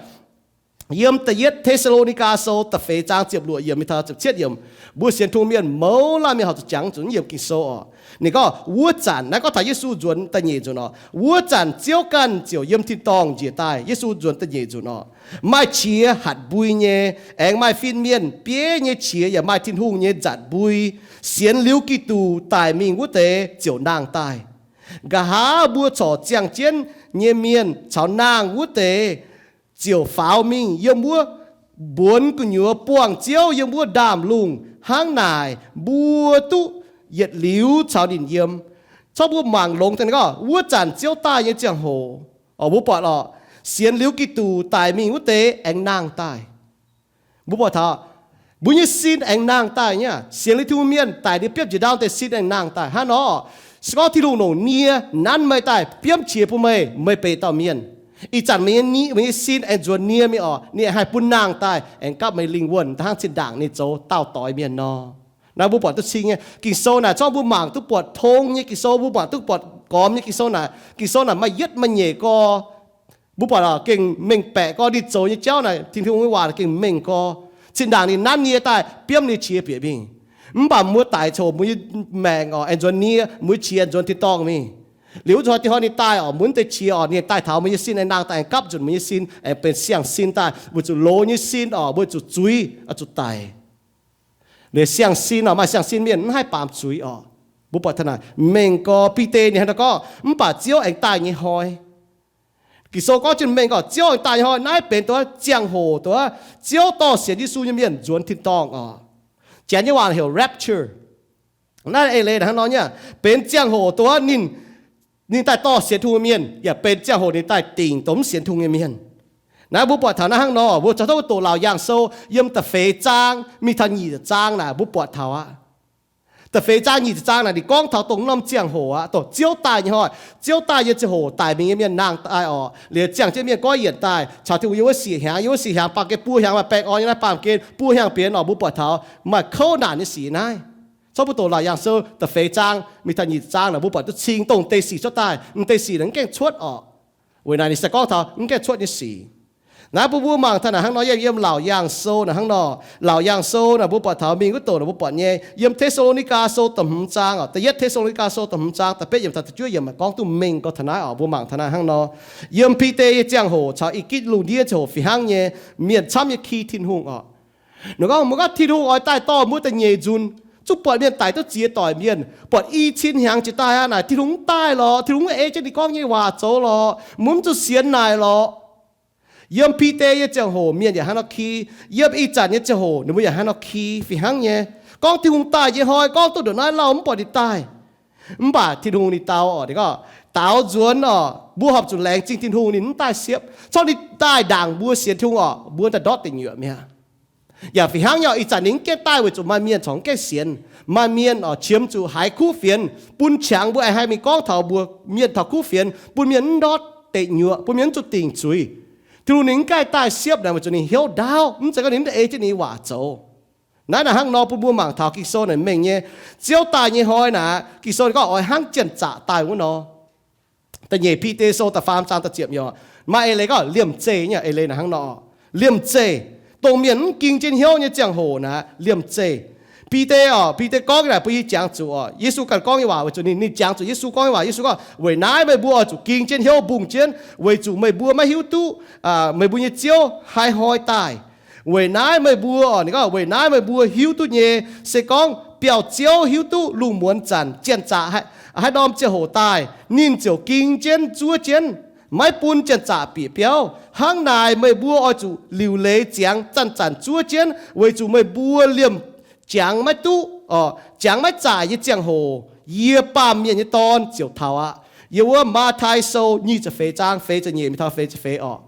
yiem da'yietv Te^saa^lo^ni^gaa Sou da'feix zaang ziepc luoqc yiemc mingh taux ziepc cietv yiemc, mbuo sienx Tin-Hungh mienh mouz laanh mienh horpc zuqc jangx zuqc yiemc Ging-Sou orqc. Ninh gorngv wuov zanc, naaiv gorngv taux Yesu nzuonx da'nyeic nzunc orqc, wuov zanc Ziouv ganh ziouc yiem tin-dorngh njiec daaih. Yesu nzuonx da'nyeic nzunc orqc, maaih qiex hatc mbui nyei, aengx maaih fin-mienh bieiv nyei qiex yaac maaih Tin-Hungh nyei nzatc mbui. Sienx liuz Giduc daic mingh wuov deix ziouc nangh daaih. Nqa'haav mbuo corc ziangh jienv nyei mienh caux nangh wuov deix ziouc faaux mingh yiem wuov mbuonx gu'nyuoz buangh Ziouv yiem wuov ndaamv-lungh. Hnangv naaic mbuo duqv yietc liuz caux ninh yiem. Corc mbuo mangc longx daaih gorngv wuov zanc Ziouv daaih nyei ziangh hoc, Mbuo buatc oc, sienx liuz Giduc daic mingh wuov deix aengx nangh daaih. Mbuo buatc taux mbuo nyei sin aengx nangh daaih nyei aqv. Sienx liuz Tin-Hungh mienh daic, ninh biopv njiec ndaangc deix sin aengx nangh daaih hnangv nor. Se gorngv Tin-Hungh longc nie nanv meih daaih biomv qiex bun meih, meih benx dauh mienh, ih zanc meih nyei, meih nyei sin aengx nzuonx nie mingh oc, ninh aengx haih bun nangh daaih aengx gapv meih lingh wuonh daaih hnangv zinh ndaangc ninh zoux daauh doix mienh nor. Naaiv mbuo buatc duqv cing nyei. Ging-Sou naaic, zorqv mbuo mangc duqv buatc tong nyei Ging-Sou, mbuo mangc duqv buatc gormx nyei Ging-Sou naaic, Ging-Sou naaic maaih yietv maaih nyeic gorx. Mbuo buatc gengh mengh baeqc gorx, ninh zoux nyei jauv naaic, Tin-Hungh nyei waac gengh mengh gorx. Zinh ndaangc ninh nanv nie daaih biomv nyei qiex bieqc mingh. Mv baac mbuo daic coc mbuo nyei maengc oc, aengx nzuonx nie, mbuo nyei qiex nzuonx tin-dorngh mingh. Liuz wuov zuqc hnoi dih hnoi ninh daaih oc, mbuo mv deix qiex oc, ninh daaih taux mbuo nyei sin aengx nangh daaih aengx gapv nzunc mbuo nyei sin, aengx benx siang-sin daaih, weic zuqc loz nyei sin oc, weic zuqc zuiz oix zuqc daic. Liuz siang-sin oc, maaih siang-sin mienh mv haih baamz zuiz oc. Mbuo buatc taux naaic mengh gorx. Bide ninh hnangv naaiv gorngv, mv baac Ziouv aengx daaih nyei hnoi. Ging-Sou gorngv jienv mengh gorx, Ziouv aengx daaih nyei hnoi. Naaiv benx dongh ziangh hoc dongh Ziouv dorh sienx Yesu nyei mienh nzuonx tin-dorngh oc. Janx nyei waac heuc rapture. Naaiv eix leiz hnangv nor nyei, benx ziangh hoc dongh ninh, ninh daaih dorh sienx Tin-Hungh nyei mienh, yaac benx ziangh hoc ninh daaih dingc dongh mv sienx Tin-Hungh nyei mienh. Naaiv mbuo buatc taux naaiv hnangv nor, mbuo caux duqv doqc Laauc Yaangh Sou yiem da'feix zaang mingh taux nyic ziepc zaang naaic mbuo buatc taux aqv. Da'feix zaang nyic ziepc zaang naaic ninh gorngv taux dongh norm ziangh hoc aqv, dongh Ziouv daaih nyei hnoi. Ziouv daaih nyei ziangh hoc daic mingh nyei mienh nangh daaih oc. Liuz ziangh jienv mienh goiv yienc daaih caux Tin-Hungh yiem wuov siec hnyangx, yiem wuov siec hnyangx baamh gen buo hnyangx maaih baengh orn nyei naaiv baamh gen buo hnyangx bienx oc. Mbuo buatc taux maaih kouv naanc nyei sic naaiv. Zorqv mbuo doqc Laauc Yaangh Sou da'feix zaang mingh taux nyic ziepc zaang naaic mbuo buatc duqv cing dongh deix sic cuotv daaih, m'deix sic naaic mv gaengh cuotv oc. Weic naaic ninh se gorngv taux mv gaengh cuotv nyei sic. Naaiv bun mbuo mangc taux naaic hnangv nor, yiem, yiem Laauc Yaangh Sou naaic hnangv nor. Laauc Yaangh Sou naaic mbuo buatc taux mingh wuov doqc naaic mbuo buatc nyei, yiem Te^saa^lo^ni^gaa Sou da'hmz zaang oc, da'yietv Te^saa^lo^ni^gaa Sou da'hmz zaang da'betv yiemc taux da'juov yiemc maaih gorngv duqv mengh gorx taux naaiv oc. Mbuo mangc taux naaiv hnangv nor. Yiem Bide nyei ziangh hoc caux I^gitv lungh ndiev ziangh hoc fih hnangv nyei, mienh camv nyei ki Tin-Hungh oc. Ninh gorngv, mbuo gorngv Tin-Hungh oix daaih dorh mbuo da'nyeic nzunc, zungv buatc mienh daic duqv ziex doic mienh, buatc i cin hnyangx jiex daaih aqv. Naaic Tin-Hungh mv daaih lorqc. Tin-Hungh mv ei jienv ninh gorngv nyei waac zoux lorqc. Mbuo mv zuqc sienx naaic lorqc. Yiem Bide nyei ziangh hoc mienh yaac hnangv nor ki. Yiem ih zanc nyei ziangh hoc ninh mbuo yaac hnangv nor ki fih hnangv nyei. Gorngv Tin-Hungh daaih nyei hnoi gorngv duqv ndongc naaiv lauh mv buatc ninh daaih. Mv baac Tin-Hungh ninh dau oc, ninh gorngv, daaux nzuonx oc, mbuo horpc zuqc laengz zingh Tin-Hungh ninh mv daaih siepv. Corc ninh daaih ndaangc mbuo sienx Tin-Hungh oc, mbuo daaih ndortv deic nyuoqc mi'aqv. Yaac fih hnangv nyei oc, ih zanc ninh mv gaengh daaih weic zuqc maaih mienh corc mv gaengh sienx. Maaih mienh oc qiemx zuqc haiz kuv fienx, bun qangx mbuo aengx haih mingh gorngv taux mbuox mienh taux kuv fienx, bun mienh mv ndortv deic nyuoqc, bun mienh mv zuqc dingc zuiz. Tin-Hungh ninh mv gaengh daaih siepv naaic weic zuqc ninh hnyouv ndaauv, mv zeiz gorngv ninh mv ei jienv ninh nyei waac zoux. Naaiv naaic hnangv nor bun mbuo mangc taux Ging-Sou naaic mengh nyei. Ziouv daaih nyei hnoi naaic, Ging-Sou ninh gorngv oix hnangv janx-zaqc daaih wuov nor. Da'nyeic Bide Sou da'faam zaang da'ziepc yiemc, maaih eix leiz gorngv liemh zeih nyei, eix leiz naaic hnangv nor. Liemh zeih, dongh mienh mv ging jienv hnyouv nyei ziangh hoc naaic, liemh zeih. Bide oc, Bide gorngv naaic bun yie jangx zuqc oc, Yesu ganh gorngv nyei waac weic zuqc ninh, ninh jangx zuqc Yesu gorngv nyei waac. Yesu gorngv, weic naaiv meih mbuo oix zuqc ging jienv hnyouv mbungh jienv, weic zuqc meih mbuo maiv hiuv duqv meih mbuo nyei Ziouv haaix hnoi daaih. Weic naaiv meih mbuo oc, ninh gorngv, weic naaiv meih mbuo hiuv duqv nyei, se gorngv biauv-ziouv hiuv duqv lungh muonz zanc janx-zaqc haaix norm ziangh hoc daaih, ninh ziouc ging jienv zuov jienv, maiv bun janx-zaqc bieqc biauv. Hnangv naaic meih mbuo oix zuqc liuc leiz ziangx zanc-zanc zuov jienv, weic zuqc meih mbuo liemh jangx maiv duqv, jangx maiv zaaic nyei ziangh hoc, yie, Baamh Mienh nyei Dorn, ziouc taux aqv. Yiem wuov Matv^tai Sou nyic ziepc feix zaang feix ziepc nyeic mingh taux feix ziepc feix oc.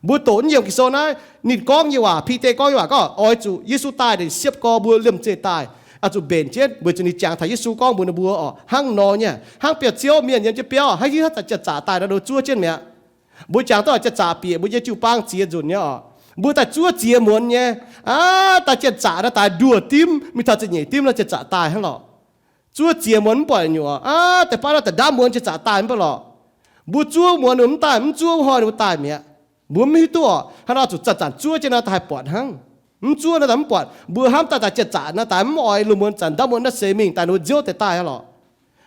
Mbuo doqc naaiv yiem Ging-Sou naaiv, ninh gorngv nyei waac, Bide gorngv nyei waac gorngv oix zuqc Yesu daaih, ninh siepv gorx mbuo liemh zeih daaih, oix zuqc mbenc jienv, weic zuqc ninh jangx taux Yesu gorngv mbuox ninh mbuo oc, hnangv nor nyei, hnangv biauv-ziouv mienh yiem jienv biauv, haiz hiuv duqv janx-zaqc daaih nor, ninh mbuo zuov jienv mi'aqv. Mbuo jangx duqv janx-zaqc bieqc mbuo nyei jiu-baang ziex nzunc nyei oc, mbuo daaih zuov ziex muonz nyei. Aav, daaih janx-zaqc naaiv daaih nduoh dimv mingh taux ziepc nyeic dimv naaiv janx-zaqc daaih hnangv lorqc. Zuov ziex muonz mv buatc nyuoqc, aav, deix baav naaiv da'ndamv muonz janx-zaqc daaih mv baac lorqc. Mbuo zuov muonz mv daaih, mv zuov hnoi ninh mbuo daaih mi'aqv. Mbuo mv hiuv duqv oc, hnangv nor zuqc zanc-zanc zuov jienv naaiv daaih haih buatc hnangv. Mv zuov naaiv daaih mv buatc, mbuo hnamv daaih daaih janx-zaqc naaiv daaih mv oix lungh muonz zanc ndamv muonz naaiv seix mingh daaih ninh mbuo nziouv deix daaih aqv lorqc.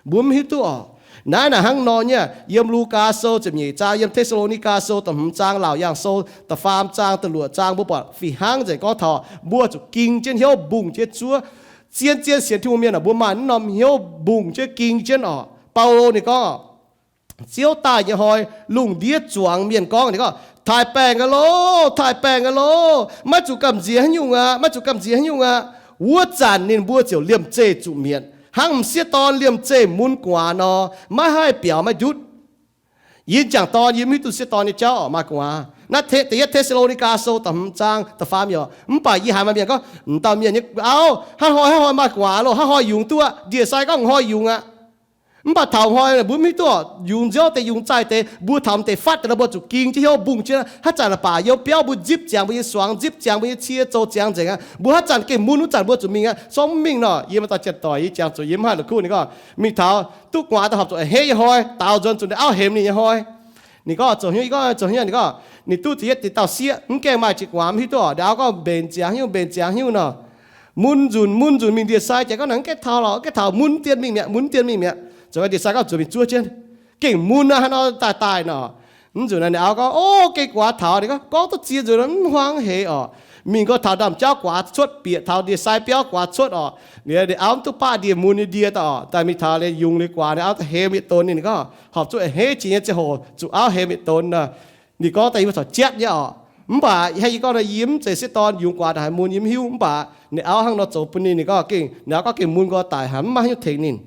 Mbuo mv hiuv duqv oc. Naaiv naaic hnangv nor nyei, yiem Lugaa Sou ziepc nyeic zaang, yiem Te^saa^lo^ni^gaa Sou da'hmz zaang, Laauc Yaangh Sou da'faam zaang, da'luoqc zaang, mbuo buatc fih hnangv nzengc gorngv taux mbuo zuqc ging jienv hnyouv mbungh jienv zuov. Zien-zien sienx Tin-Hungh mienh aah, mbuo maaih naaiv norm hnyouv mbungh jienv ging jienv oc. Baulo ninh gorngv, Ziouv daaih nyei hnoi, lungh ndiev zuangx mienh gorngv, ninh gorngv, Taaih baengh aqv loh! Taaih baengh aqv loh! Maiv zuqc gamh nziex haaix nyungc aqv. Maiv zuqc gamh nziex haaix nyungc aqv. Wuov zanc ninh mbuo ziouc liemh zeih zuqc mietc, hnangv m'sieqv dorn liemh zeih mun gu'nguaaz nor, maiv haih biaux maiv ndutv. Yie m'jangc dorn, yie mv hiuv duqv sieqv dorn nyei jauv oc, maaih gu'nguaaz. Naaiv Te-, Da'yietv Te^saa^lo^ni^gaa Sou da'hmz zaang da'faam yiemc, mv baac yie haiz maaih mienh gorngv, m'dauh mienh nyei auv, haaix hnoi, haaix hnoi maaih gu'nguaaz loh, haaix hnoi yungz duqv aqv. Ndie-sai gorngv hnoi yungz aqv. Mv baac taux hnoi mbuo mv hiuv duqv oc, yungz nziouv deix, yungz zaih deix, mbuo taux deix fatv deix nor, mbuo zuqc ging jienv hnyouv, mbungh jienv, haaix zanc baac youz biauv mbuo nzipc ziangx mbuo nyei suangx, nzipc ziangx mbuo nyei cie, zoux ziangx nzengc aqv. Mbuo haaix zanc gengh mun wuov zanc mbuo zuqc mingh aqv. Sorng mv mingh nor, yie maaih dauh janx-doic, yie jangx zuqc yie mv haih la'kuqv ninh gorngv, mingh taux duqv gu'nguaaz daaih horpc zuqc a'hneiv nyei hnoi, daaux nzuonx zuqc ninh auv hemx ninh nyei hnoi. Ninh gorngv zoux hnyouv, yie gorngv zoux hnyouv. Ninh gorngv ninh duqv da'yietv deix dauh sieqv, mv gaengh maaih jiex gu'nguaaz, mv hiuv duqv oc. Ninh auv gorngv mbenc ziangx hnyouv, mbenc ziangx hnyouv nor, mun nzunc, mun nzunc mingh. Ndie-sai jiex gorngv, naaiv mv gaengh taux lorqc, mv gaengh taux, mun dien mingh mi'aqv, mun dien mingh mi'aqv. Zoux gau ndie-sai gorngv zuqc mingh zuov jienv, gengh mun aqv, haaix nor daaih daaih nor. Mv nzunc naaiv ninh auv gorngv, o, gengh gu'nguaaz taux. Ninh gorngv, gorngv duqv ziex nzunc mv huaang heix oc. Mingh gorngv taux ndaamv-jauv gu'nguaaz cuotv, bieqc taux ndie-sai biauv gu'nguaaz cuotv oc. Ninh auv mv duqv baqv ndie-mun nyei ndie daaih oc, daaih mingh taux liuz yungz liuz gu'nguaaz, ninh auv daaih hemx yietc donx ninh, ninh gorngv horpc zuqc a'hneiv jiex nyei ziangh hoc zuqc auv hemx yietc donx nor. Ninh gorngv daaih yie mbuo corc jatv nyei oc. Mv baac hnangv yie gorngv nor, yie mv zeiz sieqv dorn, yungz gu'nguaaz haaix mun yie mv hiuv. Mv baac ninh auv hnangv nor zoux bun ninh, ninh gorngv gengh, ninh auv gorngv gengh mun nqoi daic haic, mv maaih haaix nyungc tengx ninh.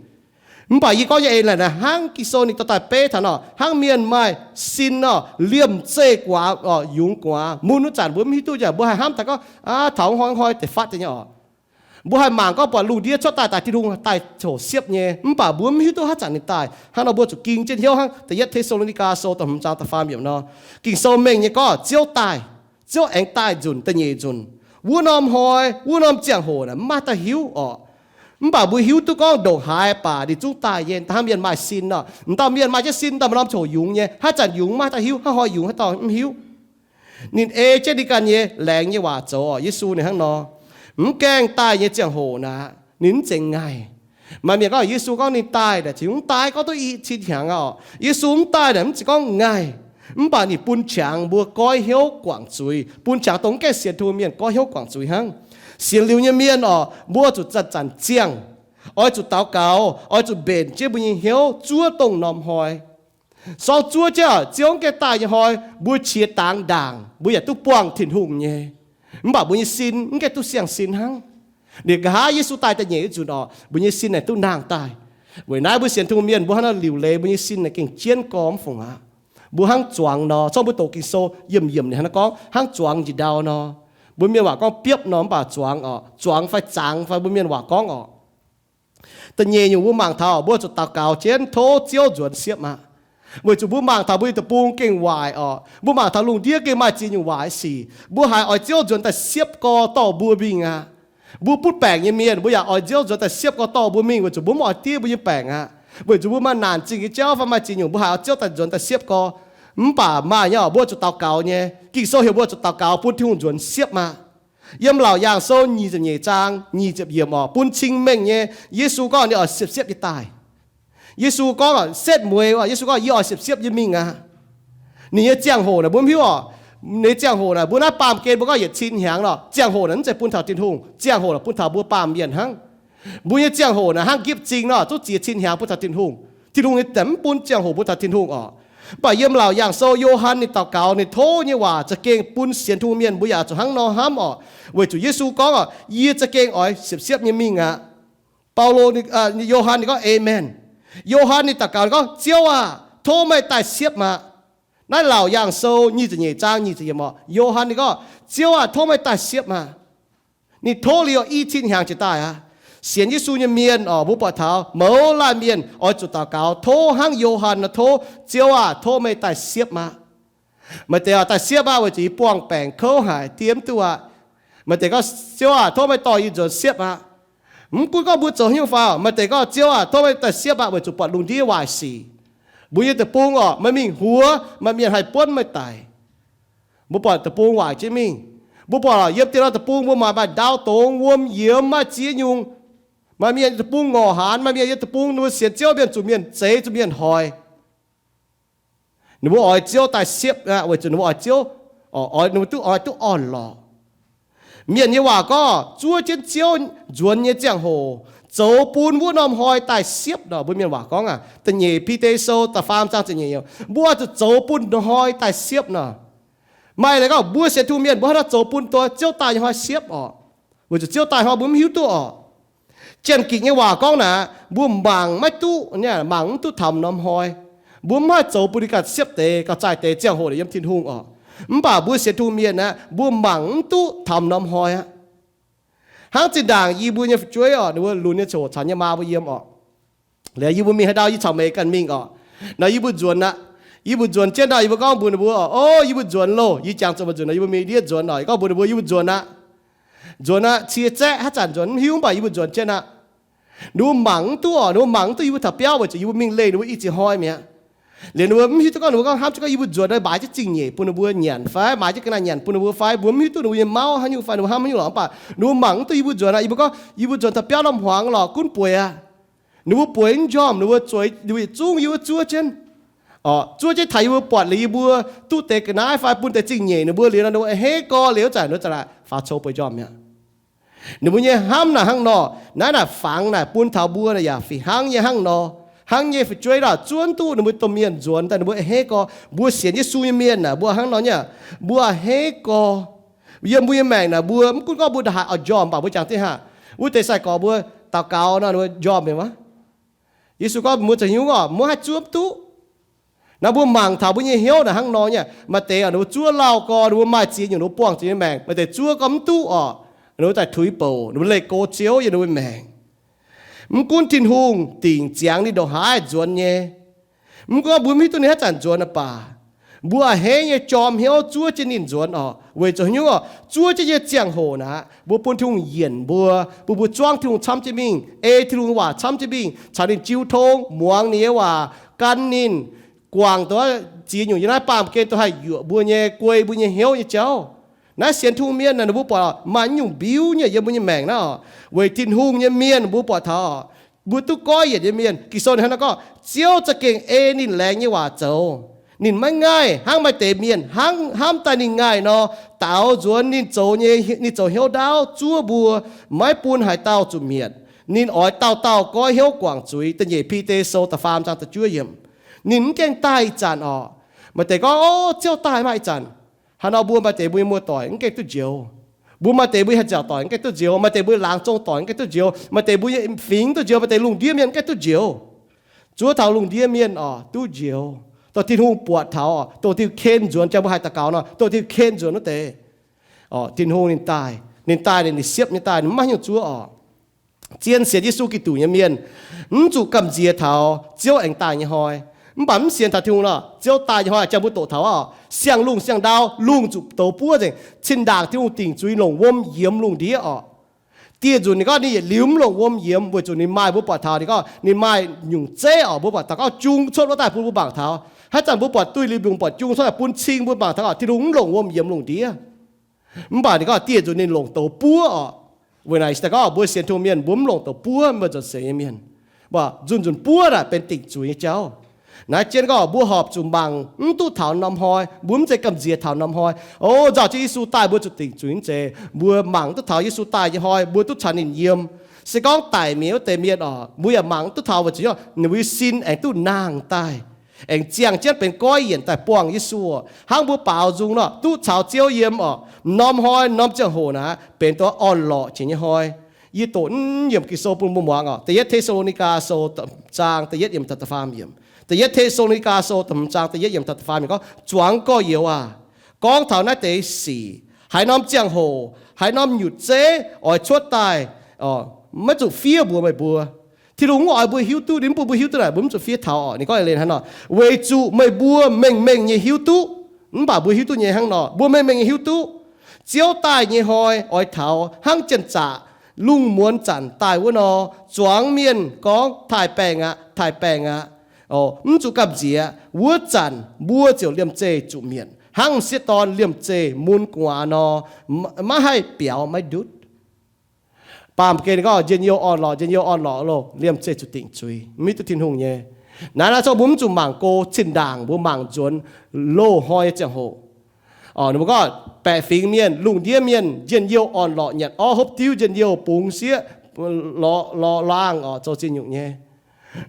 Mv baac yie gorngv nyei eix leiz naaic hnangv Ging-Sou ninh dorh daaih beiv taux nor, hnangv mienh maaih sin nor, liemh zeih gu'nguaaz oc, yungz gu'nguaaz, mun wuov zanc mbuo mv hiuv duqv jaax, mbuo haih hnamv daaih gorngv, aav, taux hnoi hnoi deix fatv deix nyei oc. Mbuo haih mangc gorngv buatc lungh ndiev cuotv daaih daaih Tin-Hungh daaih coc siepv nyei, mv baac mbuo mv hiuv duqv haaix zanc ninh daaih. Hnangv nor mbuo zuqc ging jienv hnyouv hnangv Da'yietv Te^saa^lo^ni^gaa Sou da'hmz zaang da'faam yiemc nor, Ging-Sou mengh nyei gorngv Ziouv daaih, Ziouv aengx daaih nzunc da'nyeic nzunc. Wuov norm hnoi, wuov norm ziangh hoc naaic mv maaih daaih hiuv oc. Mv baac mbuo hiuv duqv gorngv ndongc haaix baac ninh zungv daaih nyei, hnangv mienh maaih sin nor. M'dauh mienh maaih jienv sin, m'dauh maaih norm ziangh hoc yungz nyei, haaix zanc yungz mv maaih daaih hiuv, haaix hnoi yungz haaix dauh mv hiuv. Ninh ei jienv ninh ganh nyei laengz nyei waac zoux oc. Yesu ninh hnangv nor, mv gaengh daaih nyei ziangh hoc naaic, ninh mv zeiz ngaih. Maaih mienh gorngv Yesu gorngv ninh daaih naaic, Tin-Hungh mv daaih gorngv duqv i cin hnyangx oc. Yesu mv daaih naaic mv zeiz gorngv ngaih, mv baac ninh bun qangx mbuo goiv hnyouv guangc zuiz, bun qangx dongh mv gaengh sienx Tin-Hungh mienh goiv hnyouv guangc zuiz hnangv. Sienx liuz nyei mienh oc, mbuo zuqc zanc-zanc ziangh, oix zuqc daux gaux, oix zuqc mbenc jienv mbuo nyei hnyouv zuov dongh norm hnoi. Sorng zuov jienv Ziouv mv gaengh daaih nyei hnoi, mbuo qiex dangx ndaangc, mbuo yaac duqv buangh Tin-Hungh nyei. Mv baac mbuo nyei sin mv gaengh duqv siang-sin hnangv. Ninh nqa'haav Yesu daaih da'nyeic wuov nzunc oc, mbuo nyei sin naaic duqv nangh daaih. Weic naaiv mbuo sienx Tin-Hungh mienh mbuo hnangv nor liuc leiz mbuo nyei sin naaic gengh jienv gorx mv fungc aqv. Mbuo hnangv zuangx nor, zorqv mbuo doqc Ging-Sou yiemc yiemc ninh hnangv nor gorngv hnangv zuangx njiec ndau nor. Mbuo mienh waac gorngv biopv nor, mv baac zuangx oc, zuangx fai zangx fai mbuo mienh waac gorngv oc. Da'nyeic nyungc mbuo mangc taux mbuo zuqc daux gaux jienv tov Ziouv nzuonx siepv aqv. Weic zuqc mbuo mangc taux mbuo nyei deic-bung gengh waaic oc. Mbuo mangc taux lungh ndiev gengh maaih ziex nyungc waaic sic. Mbuo haiz oix Ziouv nzuonx daaih siepv gorx dorh mbuo mingh aqv. Mbuo butv baengc nyei mienh, mbuo yaac oix Ziouv nzuonx daaih siepv gorx dorh mbuo mingh, weic zuqc mbuo mv oix diev mbuo nyei baengc aqv. Weic zuqc mbuo maaih naanc zingh nyei jauv fai maaih ziex nyungc mbuo haiz oix Ziouv daaih nzuonx daaih siepv gorx. Mv baac maaih nyei oc, mbuo zuqc daux gaux nyei. Ging-Sou heuc mbuo zuqc daux gaux bun Tin-Hungh nzuonx siepv aqv. Yiem Laauc Yaangh Sou nyic ziepc nyeic zaang nyic ziepc yiemc oc, bun cing mengh nyei. Yesu gorngv ninh oix siepv-siepv nyei daaih. Yesu gorngv setv mueiz, Yesu gorngv, yie oix siepv-siepv nyei mingh aqv. Ninh nyei ziangh hoc naaic mbuo mv hiuv oc. Ninh nyei ziangh hoc naaic mbuo naaiv baamh gen mbuo gorngv yietc cin hnyangx nor, ziangh hoc naaic mv zeiz bun taux Tin-Hungh, ziangh hoc naaic bun taux mbuo baamh mienh hnangv. Mbuo nyei ziangh hoc naaic hnangv gipv zingh nor, zungv ziex cin hnyangx bun taux Tin-Hungh. Tin-Hungh nyei daaih mv bun ziangh hoc bun taux Tin-Hungh oc. Mv baac yiem Laauc Yaangh Sou Yo^han ninh daux gaux ninh tov nyei waac za'gengh bun sienx Tin-Hungh mienh mbuo yaac zuqc hnangv nor hnamv oc. Weic zuqc Yesu gorngv oc, yie za'gengh oix siepv-siepv nyei mingh aqv. Baulo, Yo^han ninh gorngv, Aamen. Yo^han ninh daux gaux ninh gorngv, Ziouv aah! Tov meih daaih siepv aqv. Naaiv Laauc Yaangh Sou nyic ziepc nyeic zaang nyic ziepc yiemc oc, Yo^han ninh gorngv, Ziouv aah! Tov meih daaih siepv aqv. Ninh tov liuz i cin hnyangx jiez daaih aqv. Sienx Yesu nyei mienh oc, mbuo buatc taux mouz laanh mienh oix zuqc daux gaux tov hnangv Yo^han nor tov, Ziouv aah! Tov meih daaih siepv aqv. Maaih deix oc, daaih siepv aqv weic zuqc yie buangh baengc kouv haic, diev mv duqv aqv. Maaih deix gorngv, Ziouv aah! Tov meih dorh yie nzuonx siepv aqv. Mv gunv gorngv mbuo zoux haaix nyungc fai oc, maaih deix gorngv, Ziouv aah! Tov meih daaih siepv aqv weic zuqc buatc lungh ndiev waaic sic. Mbuo nyei deic-bung oc, meih mingh huox, maaih mienh haih buonv meih daic. Mbuo buatc deic-bung waaic jienv mingh. Mbuo buatc yiem dieh nor deic-bung mbuo maaih, maaih ndau dongz, wuom yiemx, maaih ziex nyungc. Maaih mienh nyei deic-bung ngorc haanz, maaih mienh nyei deic-bung ninh mbuo sienx Ziouv mienh zuqc mienh zeix, zuqc mienh hoic. Ninh mbuo oix Ziouv daaih siepv aqv weic zuqc ninh mbuo oix Ziouv, oix, ninh mbuo duqv oix duqv orn-lorqc. Mienh nyei waac gorngv zuov jienv Ziouv nzuonx nyei ziangh hoc zoux bun wuov norm hnoi daaih siepv nor. Mbuo mienh waac gorngv aqv, da'nyeic Bide Sou da'faam zaang ziepc nyeic, mbuo zuqc zoux bun hnoi daaih siepv nor. Maaih leiz gorngv mbuo sienx Tin-Hungh mienh mbuo hnangv nor zoux bun dongh Ziouv daaih nyei hnoi siepv orqc. Weic zuqc Ziouv daaih hnoi mbuo mv hiuv duqv orqc. Janx-Gikc nyei waac gorngv naaic, mbuo mangc maiv duqv, mangc mv duqv taux norm hnoi. Mbuo mv haih zoux bun ninh ganh siepv deix gauh zaih deix ziangh hoc yiem Tin-Hungh oc. Mv baac mbuo sienx Tin-Hungh mienh aeqv, mbuo mangc mv duqv taux norm hnoi aqv. Hnangv zinh ndaangc yie mbuo nyei fu'jueiv oc, ninh mbuo lunx nyei ziangh hoc caux nyei maa mbuo yiem oc. Liuz yie mbuo mingh haaix ndau yie caux Meix ganh mingh oc. Nor yie mbuo nzuonx aqv. Yie mbuo nzuonx jienv nor yie mbuo gorngv mbuox ninh mbuo oc, o, yie mbuo nzuonx loh. Yie jangx zuqc maaih nzunc nor yie mbuo mingh ndiev nzuonx oc. Yie gorngv mbuox ninh mbuo yie mbuo nzuonx aqv. Nzuonx aqv, cie zaeqv haaix zanc nzuonx mv hiuv, mv baac yie mbuo nzuonx jienv aqv. Ninh mbuo mangc mv duqv oc, ninh mbuo mangc mv duqv yie mbuo taux biauv weic zuqc yie mbuo mingh leih ninh mbuo i ziex hnoi mi'aqv. Liuz ninh mbuo mv hiuv duqv gorngv, ninh mbuo gorngv hnamv jienv gorngv yie mbuo nzuonx naaiv maaiz jienv zingh nyeic bun ninh mbuo nyanc fai maaiz jienv ga'naaiv nyanc bun ninh mbuo fai mbuo mv hiuv duqv ninh mbuo nyei mauv haaix nyungc fai ninh mbuo hnamv haaix nyungc lorqc. Mv baac ninh mbuo mangc mv duqv yie mbuo nzuonx aqv. Yie mbuo gorngv yie mbuo nzuonx taux biauv norm hmuangx lorqc, gunv bueix aqv. Ninh mbuo bueix mv njormh, ninh mbuo zueiz, ninh mbuo yietc zungv yie mbuo zuov jienv. Zuov jienv taux yie mbuo buatc liuz yie mbuo duqv deix ga'naaiv fai bun deix zingh nyeic ninh mbuo liuz nor, ninh mbuo a'hneiv gorx liuz zanc ninh mbuo za'naaic faaux cou bueix njormh mi'aqv. Ninh mbuo nyei hnamv naaic hnangv nor, naaiv naaic fangx naaic bun taux mbuo naaic yaac fih hnangv nyei hnangv nor. Hnangv nyei fu'jueiv naaic zuov duqv ninh mbuo domh mienh nzuonx daaih ninh mbuo a'hneiv gorx. Mbuo sienx Yesu nyei mienh naaic mbuo hnangv nor nyei, mbuo a'hneiv gorx. Yiem mbuo nyei maengc naaic mbuo mv gunv gorngv mbuo ndongc haaix oix njormh, mv baac mbuo jangx dingh haac, wuov deix sai-gorx mbuo daux gaux nor ninh mbuo njormh mi'aqv. Yesu gorngv mbuo zoux hnyouv oc, mv haih zuov mv duqv. Naaiv mbuo mangc taux mbuo nyei hnyouv naaic hnangv nor nyei. Maaih deix ninh mbuo zuov lauh gorx, ninh mbuo maaih ziex nyungc ninh mbuo buangh zuqc nyei maengc. Maaih deix zuov gorngv mv duqv oc, ninh mbuo daaih tuix bouc, ninh mbuo leih go Ziouv yiem ninh mbuo maengc. Mv gunv Tin-Hungh dingc ziangx ninh ndongc haaix nzuonx nyei, mv gunv mbuo mv hiuv duqv ninh haaix zanc nzuonx aqv baac, mbuo a'hneiv nyei jorm hnyouv zuov jienv ninh nzuonx oc. Weic zuqc haaix nyungc oc? Zuov jienv nyei ziangh hoc naaic, mbuo bun Tin-Hungh yienc mbuo, bun mbuo zuangv Tin-Hungh camv jienv mingh, ei Tin-Hungh nyei waac camv jienv mingh, caux ninh jiu tong, muangx ninh nyei waac, gan ninh, guangc dongh ziex nyungc yiem naaiv baamh gen dongh haih yuoqc mbuo nyei, guei mbuo nyei hnyouv nyei jauv. Naaiv sienx Tin-Hungh mienh naaic, ninh mbuo buatc maaih nyungc mbiuv nyei yiem mbuo nyei maengc naaiv oc. Weic Tin-Hungh nyei mienh mbuo buatc taux oc, mbuo duqv goiv yienc nyei mienh. Ging-Sou ninh hnangv naaiv gorngv, Ziouv za'gengh ei ninh laengz nyei waac zoux. Ninh maiv ngaih hnangv maaih deix mienh hnangv hnamv daaih ninh ngaih nor, daaux nzuonx ninh zoux nyei, ninh zoux hnyouv ndaauv zuov mbuo, maiv bun haaix dauh zuqc mietc. Ninh oix dauh dauh goiv hnyouv guangc zuiz. Da'nyeic Bide Sou da'faam zaang da'juov yiemc. Ninh mv gaengh daaih ih zanc oc. Maaih deix gorngv, O, Ziouv daaih maah ih zanc. Haaix nor mbuo maaih deix mbuo nyei muoz-doic mv gaengh duqv njoux. Mbuo maaih deix mbuo nyei haih nziaauc doic mv gaengh duqv njoux, maaih deix mbuo nyei laangz zong doic mv gaengh duqv njoux, maaih deix mbuo nyei fingx duqv njoux, maaih deix lungh ndiev mienh mv gaengh duqv njoux. Zuov taux lungh ndiev mienh oc, duqv njoux. Dongh Tin-Hungh buatc taux oc, dongh Tin-Hungh ken nzuonx, jang mbuo haih daux gaux nor, dongh Tin-Hungh ken nzuonx wuov deix. Tin-Hungh ninh daaih, ninh daaih, ninh siepv nyei daaih, ninh maiv hiuv zuov oc. Zien sienx Yesu Giduc nyei mienh, mv zuqc gamh nziex taux Ziouv aengx daaih nyei hnoi. Mv baac mv sienx taux Tin-Hungh nor, Ziouv daaih nyei hnoi jang mbuo doqc taux oc, siang-lungh siang-ndau lungh zuqc douz buov nzengc. Cin-ndaangc Tin-Hungh dingc zuiz longc wuom yiemx lungh ndiev oc. Dieh nzunc ninh gorngv ninh yietc liuz mv longc wuom yiemx weic zuqc ninh maaih, mbuo buatc taux ninh gorngv ninh maaih nyungc zeiv oc, mbuo buatc taux gorngv jung cuotv wuov daaih bun mbuo mangc taux. Haaix zanc mbuo buatc duih liuz mbiungc buatc jung cuotv daaih bun cing mbuo mangc taux oc, Tin-Hungh mv longc wuom yiemx lungh ndiev. Mv baac ninh gorngv dieh nzunc ninh longc douz buov oc. Weic naaic se daaih gorngv mbuo sienx Tin-Hungh mienh mbuo mv longc douz buov, mbuo nzuonx seix nyei mienh. Mv baac nzunc nzunc buov naaic benx dingc zuiz nyei jauv. Naaiv jienv gorngv mbuo horpc zuqc mangc mv duqv taux norm hnoi, mbuo mv zeiz gamh nziex taux norm hnoi. O, nzauh jienv Yesu daaih mbuo zuqc dingc zuiz mv zeiz. Mbuo mangc duqv taux Yesu daaih nyei hnoi mbuo duqv caux ninh yiem. Se gorngv daic mi'aqv wuov deix mienh oc, mbuo yaac mangc mv duqv taux weic zuqc ninh mbuo nyei sin aengx duqv nangh daaih, aengx ziangh jienv benx goiv yienc daaih buangh Yesu oc. Hnangv mbuo baaux nzung nor duqv caux Ziouv yiem oc, norm hnoi norm ziangh hoc naaic benx dongh orn-lorqc jiex nyei hnoi. Yie doqc naaiv yiemc Ging-Sou bun mbuo muangx oc. Da'yietv Te^saa^lo^ni^gaa Sou da'hmz zaang da'yietv yiemc taux da'faam yiemc. Da'yietv Te^saa^lo^ni^gaa Sou da'hmz zaang da'yietv yiemc taux da'faam yiemc gorngv, Zuangx gorx-youz aac, gorngv taux naaiv deix sic, haaix norm ziangh hoc, haaix norm nyutc zeiv oix cuotv daaih, maiv zuqc fiev mbuox meih mbuo. Tin-Hungh mv oix mbuo hiuv duqv, ninh mv bun mbuo hiuv duqv naaic, mbuo mv zuqc fiev taux oc. Ninh gorngv len hnangv nor, weic zuqc meih mbuo mengh mengh nyei hiuv duqv, mv baac mbuo hiuv duqv nyei hnangv nor, mbuo mengh mengh nyei hiuv duqv Ziouv daaih nyei hnoi oix taux hnangv janx-zaqc lungh muonz zanc daaih wuov nor. Zuangx mienh gorngv, Taaih baengh aqv, taaih baengh aqv, mv zuqc gamh nziex. Wuov zanc mbuo ziouc liemh zeih zuqc mietc, hnangv m'sieqv dorn liemh zeih mun gu'nguaaz nor, maiv haih biaux maiv ndutv. Baamh gen gorngv njien-youh orn-lorqc, njien-youh orn-lorqc loh, liemh zeih zuqc dingc zuiz, mv hiuv duqv Tin-Hungh nyei. Naaiv naaiv zungv mbuo mv zuqc mangc go cin-ndaangc, mbuo mangc nzuonx loz-hnoi nyei ziangh hoc. Ninh mbuo gorngv baeqc fingx mienh, lungh ndiev mienh njien-youh orn-lorqc, nyanc orv hopv diuv, njien-youh bungx sieqv, lorz laangh oc, zoux ziex nyungc nyei.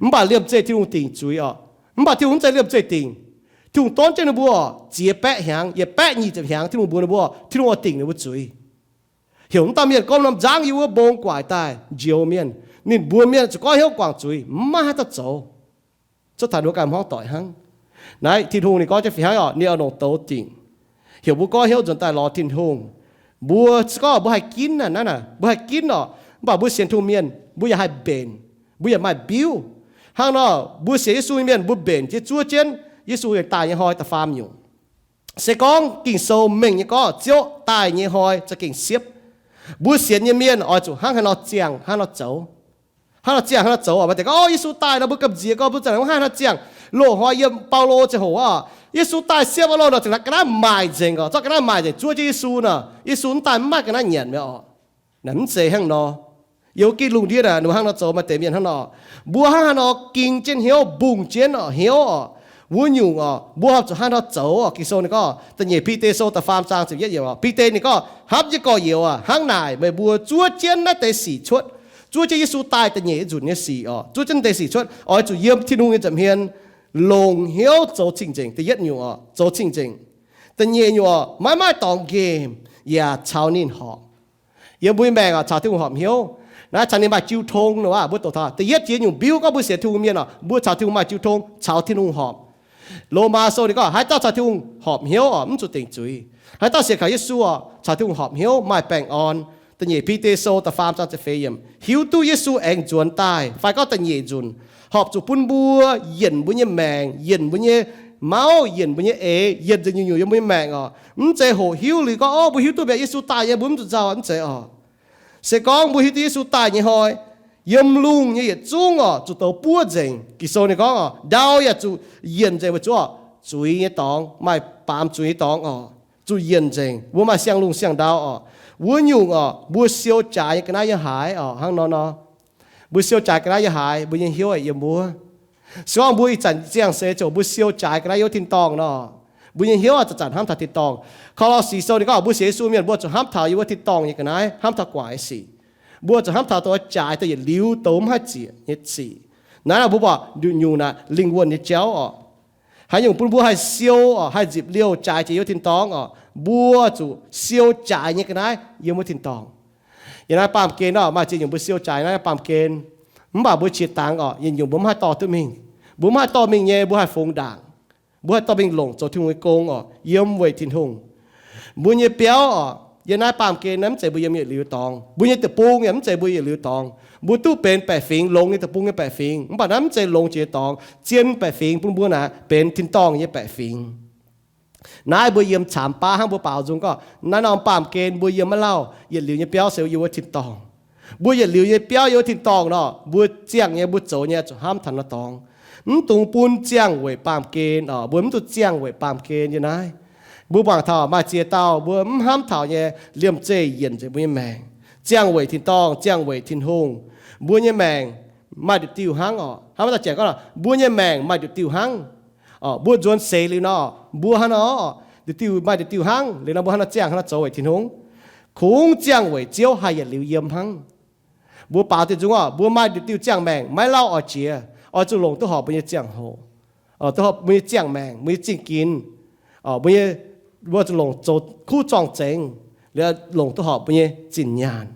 Mv baac liemh zeih Tin-Hungh dingc zuiz oc. Mv baac Tin-Hungh mv zeiz liemh zeih dingc. Tin-Hungh donv jienv ninh mbuo oc, ziex baeqv hnyangx, yietc baeqv nyic ziepc hnyangx, Tin-Hungh mbuox ninh mbuo, Tin-Hungh oix dingc ninh mbuo zuiz. Heuc mv dauh mienh gomv norm nzangv yiem wuov mbong guaaic daaih njoux mienh. Ninh mbuox mienh zuqc goiv hnyouv guangc zuiz, mv maaih haaix dauh zoux. Zuov taux ninh mbuo ganh hmuangv doic hnangv. Naaiv Tin-Hungh ninh gorngv jienv fih hnangv orqc, ninh oix longc douz dingc, heuc mbuo gorngv hnyouv nzuonx daaih lorz Tin-Hungh. Mbuo se gorngv mbuo haih ginv naaiv, naaiv mbuo haih ginv orqc, mv baac mbuo sienx Tin-Hungh mienh mbuo yaac haih mbenc, mbuo yaac maaih biuv. Hnangv nor, mbuo sienx Yesu nyei mienh mbuo mbenc jiex zuov jienv Yesu daaih nyei hnoi da'faam nyungc. Se gorngv Ging-Sou mengh nyei gorngv Ziouv daaih nyei hnoi za'gengh siepv, mbuo sienx nyei mienh oix zuqc hnangv haaix nor ziangh hnangv nor zoux. Hnangv nor ziangh hnangv nor zoux orqc. Maaih deix gorngv, Orv, Yesu daaih nor mbuo gamh nziex gorngv mbuo za'gengh hnangv haaix nor ziangh. Loz-hnoi yiem Baulo ziangh hoc orqc, Yesu daaih siepv aqv loh nor, za'gengh ga'naaiv maaic nzengc orqc, zorqv ga'naaiv maaic nzengc zuov jienv Yesu nor, Yesu mv daaih mv maaih ga'naaiv nyanc mi'aqv orqc. Naaiv mv zeiz hnangv nor. Yiem wuov gitv lungh ndiev naaic ninh mbuo hnangv nor zoux, maaih deix mienh hnangv nor. Mbuo hnangv haaix nor ging jienv hnyouv, mbungh jienv orqc, hnyouv orqc, wuov nyungc orqc, mbuo horpc zuqc hnangv haaix nor zoux orqc. Ging-Sou ninh gorngv, da'nyeic Bide Sou da'faam zaang ziepc yietv yiemc orqc, Bide ninh gorngv, Hnamv nyei gorx-youz aac, hnangv naaic meih mbuo zuov jienv naaiv deix sic cuotv, zuov jienv Yesu daaih da'nyeic nzunc nyei sic orqc, zuov jienv naaiv deix sic cuotv, oix zuqc yiem Tin-Hungh nyei nza'hmien longc hnyouv zoux cing-nzengc. Da'yietv nyungc orqc, zoux cing-nzengc. Da'nyeic nyungc orqc, maiv maaih dorngx nqemh yaac caux ninh horpc. Yiem mbuo nyei maengc orqc, caux Tin-Hungh horpc hnyouv. Naaiv caux ninh maaih jiu tong nor aav, mbuo doqc taux da'yietv jiex nyungc biuv gorngv mbuo sienx Tin-Hungh mienh orqc, mbuo caux Tin-Hungh maaih jiu tong, caux Tin-Hungh horpc. Lomaa Sou ninh gorngv, haaix dauh caux Tin-Hungh horpc hnyouv orqc, mv zuqc dengc zuiz. Haaix dauh sienx kaux Yesu orqc, caux Tin-Hungh horpc hnyouv maaih baengh orn. Da'nyeic Bide Sou da'faam zaang ziepc feix yiemc, hiuv duqv Yesu aengx nzuonx daaih, fai gorngv da'nyeic nzunc, horpc zuqc bun mbuo yienc mbuo nyei maengc, yienc mbuo nyei mauv, yienc mbuo nyei eix, yienc nzengc nyungc-nyungc yiem mbuo nyei maengc orqc. Mv zeiz hoqc hiuv liuz gorngv, Orv, mbuo hiuv duqv mi'aqv, Yesu daaih nyei, mbuo mv zuqc nzauh, mv zeiz orqc. Se gorngv mbuo hiuv duqv Yesu daaih nyei hnoi, yiem lungh nyei yietc zungv orqc, zuqc douz buov nzengc. Ging-Sou ninh gorngv orqc, ndau yaac zuqc yienc nzengc weic zuqc orqc, zuiz nyei dorngx, maaih baamz zuiz nyei dorngx orqc, zuqc yienc nzengc. Mbuo maaih siang-lungh siang-ndau orqc. Wuov nyungc orqc, mbuo siou jaaix nyei ga'naaiv yiem haaix orqc, hnangv nor nor. Mbuo siou jaaix ga'naaiv yiem haaix, mbuo nyei hnyouv yiem wuov. Se gorngv mbuo ih zanc ziangh seix ziouc mbuo siou jaaix ga'naaiv yiem wuov tin-dorngh nor, mbuo nyei hnyouv zanc-zanc hnamv taux tin-dorngh. Ko^lo^si Sou ninh gorngv mbuo sienx Yesu mienh mbuo zuqc hnamv taux yiem wuov tin-dorngh nyei ga'naaiv, hnamv taux gu'nguaaic nyei sic. Mbuo zuqc hnamv taux douz jaaix, douz yietc liuz douz mv haih ziec nyei sic. Naaiv nor mbuo buatc nyungc-nyungc naaic lingh wuonh nyei jauv orqc. Haaix nyungc bun mbuo haih siou orqc, haih nzipc liouh jaaix jiex yiem wuov tin-dorngh orqc, mbuo zuqc siou jaaix nyei ga'naaiv yiem wuov tin-dorngh. Yiem naaiv baamh gen orqc, maaih ziex nyungc mbuo siou jaaix naaiv baamh gen. Mv baac mbuo qiex dangx orqc, yietc nyungc mbuo mv haih dorh duqv mingh. Mbuo mv haih dorh mingh nyei, mbuo haih fungx ndaangc. Mbuo haih dorh mingh longc zoux Tin-Hungh nyei gong orqc, yiem weic Tin-Hungh. Mbuo nyei biauv orqc, yiem naaiv baamh gen naaiv mv zeiz mbuo yiem yietc liuz dorngx. Mbuo nyei deic-bung yaac mv zeiz mbuo yietc liuz dorngx. Mbuo duqv benx baeqc fingx, longx nyei deic-bung nyei baeqc fingx, mv baac naaiv mv zeiz longx jiex dorngx. Zien baeqc fingx bun mbuo naaic benx tin-dorngh nyei baeqc fingx. Naaiv mbuo yiem caamx baav hnangv mbuo baaux nzung gorngv, naaiv norm baamh gen mbuo yiem maiv lauh, yietc liuz nyei biauv se yiem wuov tin-dorngh. Mbuo yietc liuz nyei biauv yiem wuov tin-dorngh nor, mbuo ziangh nyei, mbuo zoux nyei zuqc hnamv taux nor dorngx. Mv dungx bun ziangh weic baamh gen orqc. Mbuo mv dungx ziangh weic baamh gen yiem naaiv. Mbuo mangc taux maaih ziex dauh mbuo mv hnamv taux nyei, liemh zeih yienc nzengc mbuo nyei maengc. Ziangh weic tin-dorngh, ziangh weic Tin-Hungh, mbuo nyei maengc maaih nduqc diuh hnangv orqc. Hnangv maiv dauh janx gorngv, mbuo nyei maengc maaih nduqc diuh hnangv. Mbuo nzuonx seix liuz nor, mbuo hnangv nor, nduqc diuh maaih nduqc diuh hnangv. Liuz nor mbuo hnangv nor ziangh, hnangv nor zoux weic Tin-Hungh, kungx ziangh weic Ziouv haih yietc liuz yiem hnangv. Mbuo baaux diuh nzung orqc, mbuo maaih nduqc diuh ziangh maengc maiv lauh oix jiex, oix zuqc longc duqv horpc mbuo nyei ziangh hoc, duqv horpc mbuo nyei ziangh maengc, mbuo nyei zingh ginx, mbuo nyei, mbuo zuqc longc zoux kuv zorng-zengx, liuz longc duqv horpc mbuo nyei zinh nyaanh.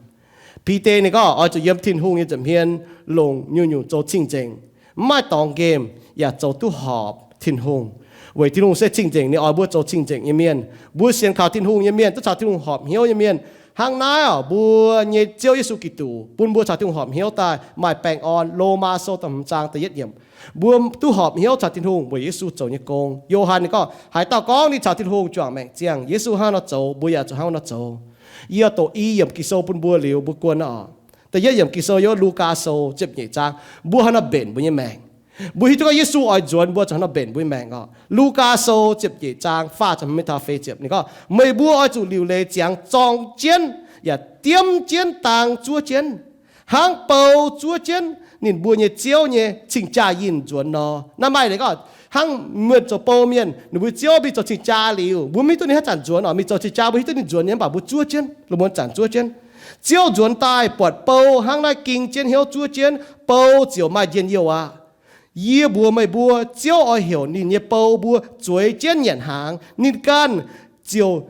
Bide ninh gorngv oix zuqc yiem Tin-Hungh nyei nza'hmien longc nyungc-nyungc zoux cing-nzengc, mv maaih dorngx nqemh, yaac zoux duqv horpc Tin-Hungh. Weic Tin-Hungh se cing-nzengc, ninh oix mbuo zoux cing-nzengc nyei mienh. Mbuo sienx kaux Tin-Hungh nyei mienh, duqv caux Tin-Hungh horpc hnyouv nyei mienh. Hnangv naaiv orqc, mbuo nyei Ziouv Yesu Giduc bun mbuo caux Tin-Hungh horpc hnyouv daaih maaih baengh orn. Lomaa Sou da'hmz zaang da'yietv yiemc, mbuo duqv horpc hnyouv caux Tin-Hungh weic Yesu zoux nyei gong. Yo^han ninh gorngv, haaix dauh gorngv ninh caux Tin-Hungh juangc maengc ziangh, Yesu hnangv nor zoux, mbuo yaac zuqc hnangv nor zoux. Yie dorh i yiemc Ging-Sou bun mbuo liuz, mbuo guon orqc. Da'yietv yiemc Ging-Sou yiem Lugaa Sou ziepc nyeic zaang, mbuo hnangv nor mbenc mbuo nyei maengc. Mbuo hiuv duqv gorngv Yesu oix nzuonx, mbuo zuqc hnangv nor mbenc mbuo nyei maengc orqc. Lugaa Sou ziepc nyeic zaang faah ziepc hmz mingh taux feix ziepc, ninh gorngv, meih mbuo oix zuqc liuc leiz ziangx zorng jienv yaac diemv jienv dang zuov jienv, hnangv bou zuov jienv ninh mbuo nyei ziouv nyei cing-jaa yinh nzuonx nor. Naaiv maaih leiz gorngv hnangv mienh zoux bou mienh, ninh mbuo ziouv mingh zoux cing-jaa liuz, mbuo mv hiuv duqv ninh haaix zanc nzuonx orqc. Mingh zoux cing-jaa mbuo hiuv duqv ninh nzuonx nyei, mv baac mbuo zuov jienv, lungh muonz zanc zuov jienv. Ziouv nzuonx daaih buatc bou hnangv naaiv ging jienv hnyouv zuov jienv, bou ziouc maaih njien-youh aqv. Yie mbuox meih mbuo, Ziouv oix heuc ninh nyei bou mbuo zueiz jienv nyanc hnaangx. Ninh ganh ziouc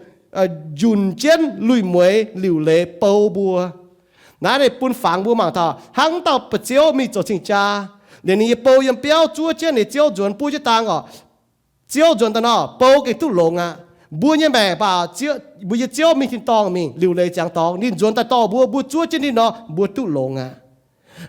njunc jienv luih mueiz liuc leiz bou mbuo. Naaiv ninh bun fangx mbuo mangc taux hnangv dauh ba'ziouv mingh zoux cing-jaa, Liuz ninh nyei bou yiem biauv zuov jienv ninh nyei ziouv nzuonx buov jienv dang oc. Ziouv nzuonx daaih nor, bou gengh duqv longx aqv. Mbuo nyei maengc baac, mbuo nyei Ziouv mingh tin-dorngh mingh liuc leiz ziangx dorngx, ninh nzuonx daaih dorh mbuo, mbuo zuov jienv ninh nor, mbuo duqv longx aqv.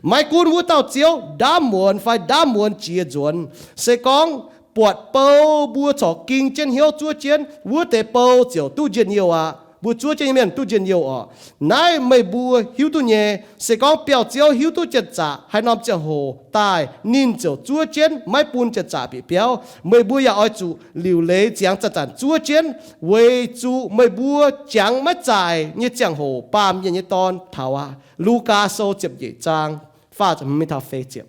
Maiv gunv wuov dauh Ziouv ndaamv muonz fai ndaamv muonz jiex nzuonx, se gorngv buatc bou mbuo corc ging jienv hnyouv zuov jienv, wuov deix bou ziouc duqv njien-youh aqv. Mbuo zuov jienv nyei mienh duqv njien-youh oc. Naaiv meih mbuo hiuv duqv nyei. Se gorngv biauv-ziouv hiuv duqv janx-zaqc haaix norm ziangh hoc daaih, ninh ziouc zuov jienv maiv bun janx-zaqc bieqc biauv. Meih mbuo yaac oix zuqc liuc leiz ziangx zanc-zanc zuov jienv, weic zuqc meih mbuo jangx maiv zaaic nyei ziangh hoc baamh mienh nyei dorn taux aqv. Lugaa Sou ziepc nyeic zaang faah ziepc hmz mingh taux feix ziepc.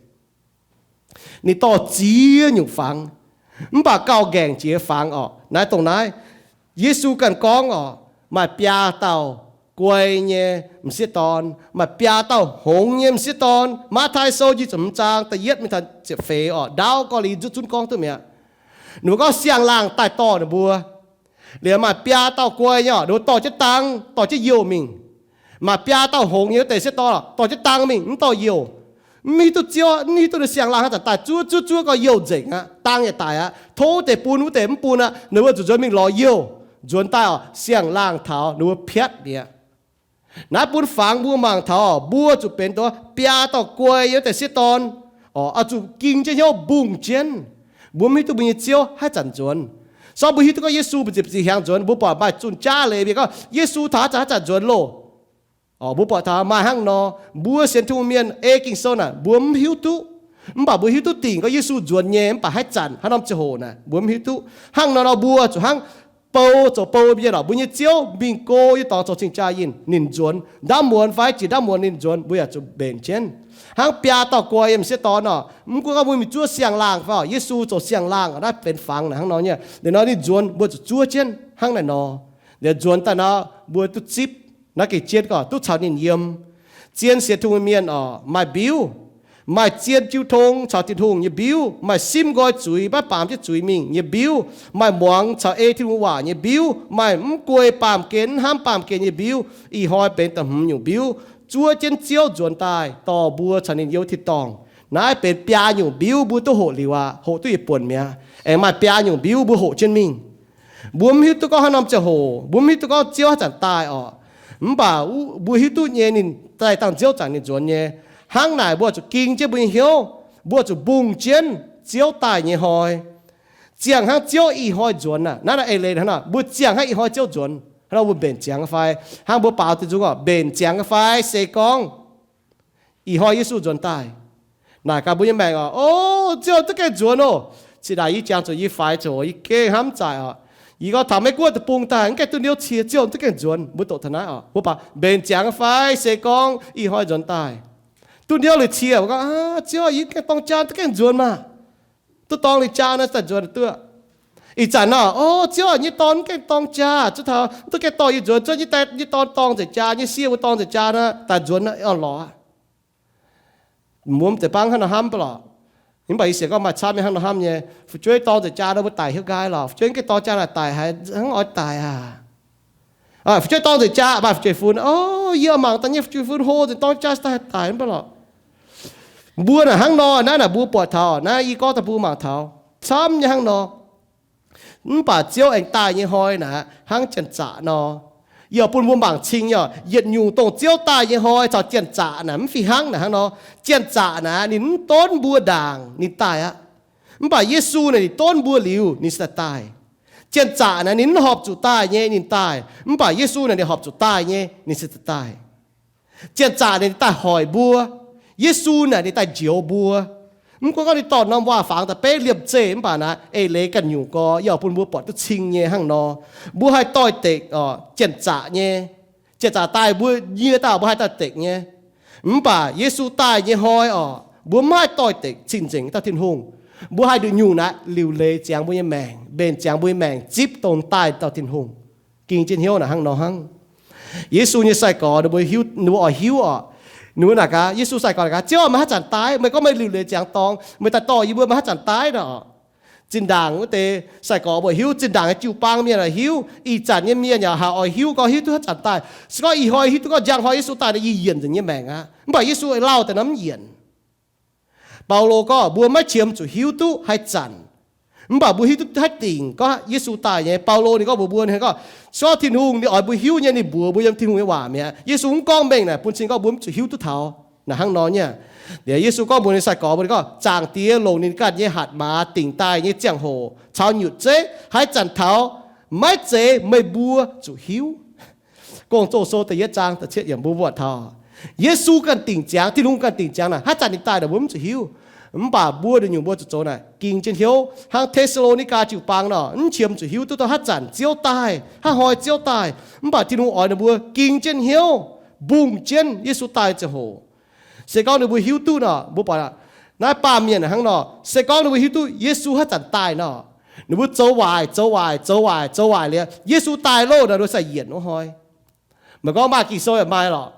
Ninh dorh ziex nyungc fangx, mv baac gauh nqaengc jiex fangx oc. Naaiv dongh naaiv, Yesu ganh gorngv oc, maaih biaa dauh guai nyei m'sieqv dorn, maaih biaa dauh hngongx nyei m'sieqv dorn. Matv^tai Sou nyic ziepc hmz zaang da'yietv mingh taux ziepc feix oc, ndaauv gorngv liuz zunv gorngv duqv mi'aqv. Ninh mbuo gorngv siang-laangh daaih dorh ninh mbuo. Liuz maaih biaa dauh guai nyei oc, ninh mbuo dorh jienv dang, dorh jienv youh mingh. Maaih biaa dauh hngongx nyei wuov deix m'sieqv dorn, dorh jienv dang mingh, mv dorh youh. Mv hiuv duqv Ziouv, mv hiuv duqv ninh siang-laangh haaix zanc daaih, zuov zuov zuov gau youh nzengc aqv, dang yaac daic aqv, tov deix bun wuov deix mv bun aqv. Ninh mbuo zuqc nzuonx mingh lorz youh. Nzuonx daaih oc, siang-laangh taux ninh mbuo piatv mi'aqv. Naaiv bun fangx mbuo mangc taux oc, mbuo zuqc benx dongh biaa dauh guai nyei wuov deix m'sieqv dorn oc, oix zuqc ging jienv hnyouv mbungh jienv. Mbuo mv hiuv duqv mbuo nyei Ziouv haaix zanc nzuonx. Sortv mbuo hiuv duqv gorngv Yesu mbu'ziex ziqc hiaangx nzuonx, mbuo buatc maaih zunh jaav leiz mienh gorngv Yesu taux haaix zanc, haaix zanc nzuonx loh. Mbuo buatc taux maaih hnangv nor. Mbuo sienx Tin-Hungh mienh ei Ging-Sou naaic mbuo mv hiuv duqv. Mv baac mbuo hiuv duqv dingc gorngv Yesu nzuonx nyei, mv baac haaix zanc, haaix norm ziangh hoc naaic mbuo mv hiuv duqv. Hnangv nor nor mbuo zuqc hnangv bou zoux bou mienh oc, mbuo nyei Ziouv mingh go nyei dorngx zoux cing-jaa yinh, ninh nzuonx ndaamv muonz fai jiex ndaamv muonz ninh nzuonx, mbuo yaac zuqc mbenc jienv. Hnangv biaa dauh guai nyei m'sieqv dorn oc, mv gunv gorngv mbuo mingh zuov siang-laangh fai oc, Yesu zoux siang-laangh oc, naaiv benx fangx naaic hnangv nor nyei. Liuz nor ninh nzuonx, mbuo zuqc zuov jienv hnangv naaic nor. Liuz nzuonx daaih nor mbuo duqv zipv naaiv gengh jienv gorngv duqv caux ninh yiem. Zien sienx Tin-Hungh mienh oc, maaih mbiuv. Maaih zien jiu tong caux Tin-Hungh nyei mbiuv, maaih simv nqoi zuiz maiv baamz jienv zuiz mingh nyei mbiuv, maaih muangx caux ei Tin-Hungh waac nyei mbiuv, maaih mv guei baamh gen mv hnamv baamh gen nyei mbiuv. Ih hnoi benx da'hmz nyungc mbiuv, zuov jienv Ziouv nzuonx daaih dorh mbuo caux ninh yiem tin-dorngh. Naaiv benx biaa nyungc mbiuv mbuo duqv hoqc liuz aqv, hoqc duqv yietc buonc mi'aqv. Aengx maaih biaa nyungc mbiuv mbuo hoqc jienv mingh. Mbuo mv hiuv duqv gorngv haaix norm ziangh hoc, mbuo mv hiuv duqv gorngv Ziouv haaix zanc daaih oc. Mv baac mbuo hiuv duqv nyei ninh daaih dangh nziouv zanc ninh nzuonx nyei. Hnangv naaic mbuo zuqc ging jienv mbuo nyei hnyouv, mbuo zuqc mbungh jienv Ziouv daaih nyei hnoi. Ziangh hnangv Ziouv ih hnoi nzuonx aqv. Naaiv naaiv eix leiz hnangv nor, mbuo ziangh hnangv ih hnoi Ziouv nzuonx, hnangv nor mbuo mbenc ziangx fai? Hnangv mbuo baaux diuh nzung oc, mbenc ziangx fai se gorngv ih hnoi Yesu nzuonx daaih. Naaic gaax mbuo nyei maengc oc, o, Ziouv duqv gengh nzuonx oc. Cingx daaih yie jangx zuqc yie faix zoqc, yie gengh hnamv zaaic oc. Yie gorngv taux Meiv-Guoqv deic-bung daaih mv gaengh duqv ndiouv cie, Ziouv duqv gengh nzuonx, mbuo doqc taux naaiv oc. Mbuo baac mbenc ziangx fai se gorngv ih hnoi nzuonx daaih. Duqv ndiouv liuz cie, mbuo gorngv, Aa, Ziouv, yie gengh dorng jaa duqv gengh nzuonx maah. Duqv dorng liuz jaa naaiv daaih nzuonx duqv. Ih zanc nor, o, Ziouv, nyei dorn mv gaengh dorng jaa, zuov taux duqv gengh dorh yie nzuonx, Ziouv, nyei dorn dorng nzengc jaa, nyei sieqv mbuo dorng nzengc jaa naaiv daaih nzuonx orn-lorqc. Mbuo mv zeiz bangv hnangv nor hnamv baac lorqc. Mv baac yie sienx gorngv maaih camv nyei hnangv nor hnamv nyei. Fu'jueiv dorng nzengc jaa nor mbuo daic hnyouv nqaai lorqc. Fu'jueiv mv gaengh dorng jaa naaic daic haaix hnangv oix daic aac. Fu'jueiv dorng nzengc jaa maaih fu'jueiv-fun, o, yie mangc daaih nyei fu'jueiv-fun hlo nzengc dorng jaa daaih haaix daic mv baac lorqc. Mbuo naaic hnangv nor, naaiv naaic mbuo buatc taux, naaiv yie gorngv daaih mbuo mangc taux, camv nyei hnangv nor. Mv baac Ziouv aengx daaih nyei hnoi naaic hnangv janx-zaqc nor. Yie bun mbuo mangc cing nyei, yietc nyungc dongh Ziouv daaih nyei hnoi caux janx-zaqc naaic mv fih hnangv naaic hnangv nor. Janx-zaqc naaic ninh mv donv mbuo ndaangc ninh daaih aqv. Mv baac Yesu naaic ninh donv mbuo liuz ninh se daaih. Janx-zaqc naaic ninh mv horpc zuqc daaih nyei ninh daaih, mv baac Yesu naaic ninh horpc zuqc daaih nyei ninh se daaih. Janx-zaqc naaic ninh daaih hoic mbuo. Yesu naaic ninh daaih njoux mbuo. Mv gunv gorngv ninh dorh norm waac-fangx da'beiv liemh zeih mv baac naaic eix leiz ganh nyungc gorx yie oix bun mbuo buatc duqv cing nyei hnangv nor. Mbuo haih doix-dekc oc, janx-zaqc nyei. Janx-zaqc daaih mbuo nyie dauh mbuo haih doix-dekc nyei. Mv baac Yesu daaih nyei hnoi oc, mbuo mv haih doix-dekc cing-nzengc dauh Tin-Hungh. Mbuo haih nduqc nyungc naaic liuc leiz ziangx mbuo nyei maengc, mbenc ziangx mbuo nyei maengc zipv dongh daaih dauh Tin-Hungh. Ging jienv hnyouv naaic hnangv nor hnangv. Yesu nyei sai-gorx ninh mbuo oix hiuv oc. Ninh mbuo naaic gaax, Yesu sai-gorx naaic gaax, Ziouv, meih haaix zanc daaih? Meih gorngv meih liuc leiz ziangx dorngx, meih daaih dorh yie mbuo, meih haaix zanc daaih nor? Zinh ndaangc wuov deix sai-gorx mbuo hiuv, zinh ndaangc nyei jiu-baang mienh oix hiuv, ih zanc nyei mienh yaac haiz oix hiuv gorngv hiuv duqv haaix zanc daaih. Se gorngv ih hnoi hiuv duqv gorngv njang hnoi Yesu daaih nor, yie yienc nzengc nyei maengc aqv. Mv baac Yesu lauh daaih nor mv yienc. Baulo gorngv mbuo maiv qiemx zuqc hiuv duqv haaix zanc, mv baac mbuo hiuv duqv haaix dingc gorngv Yesu daaih nyei. Baulo ninh gorngv mbuox mbuo, ninh gorngv, se gorngv Tin-Hungh ninh oix mbuo hiuv nyei, ninh mbuox mbuo yiem Tin-Hungh nyei waac mi'aqv. Yesu mv gorngv mengh naaic bun cing gorngv mbuo mv zuqc hiuv duqv taux naaic hnangv nor nyei. Liuz Yesu gorngv mbuox ninh sai-gorx mbuo, ninh gorngv, Zaangc Diex longc ninh ganh nyei hatc maaz dingc daaih nyei ziangh hoc caux nyutc zeiv, haaix zanc taux, maiv zeiz meih mbuo zuqc hiuv. Gong-Zoh sou da'yietv zaang da'cietv yiemc mbuo buatc taux Yesu ganh dingc ziangx, Tin-Hungh ganh dingc ziangx naaic, haaix zanc ninh daaih naaic mbuo mv zuqc hiuv. Mv baac mbuo nduqc nyungc mbuo zuqc zoux naaic ging jienv hnyouv. Hnangv Te^saa^lo^ni^gaa jiu-baang nor, mv qiemx zuqc hiuv duqv taux haaix zanc Ziouv daaih, haaix hnoi Ziouv daaih. Mv baac Tin-Hungh oix ninh mbuo ging jienv hnyouv, mbungh jienv Yesu daaih ziangh hoc. Se gorngv ninh mbuo hiuv duqv nor, mbuo buatc naaiv baamh mienh hnangv nor, se gorngv ninh mbuo hiuv duqv Yesu haaix zanc daaih nor, ninh mbuo zoux waaic, zoux waaic, zoux waaic, zoux waaic liuz, Yesu daaih loh nor, ninh mbuo sai yienc wuov hnoi. Meih gorngv maaih Ging-Sou yaac maaih lorqc.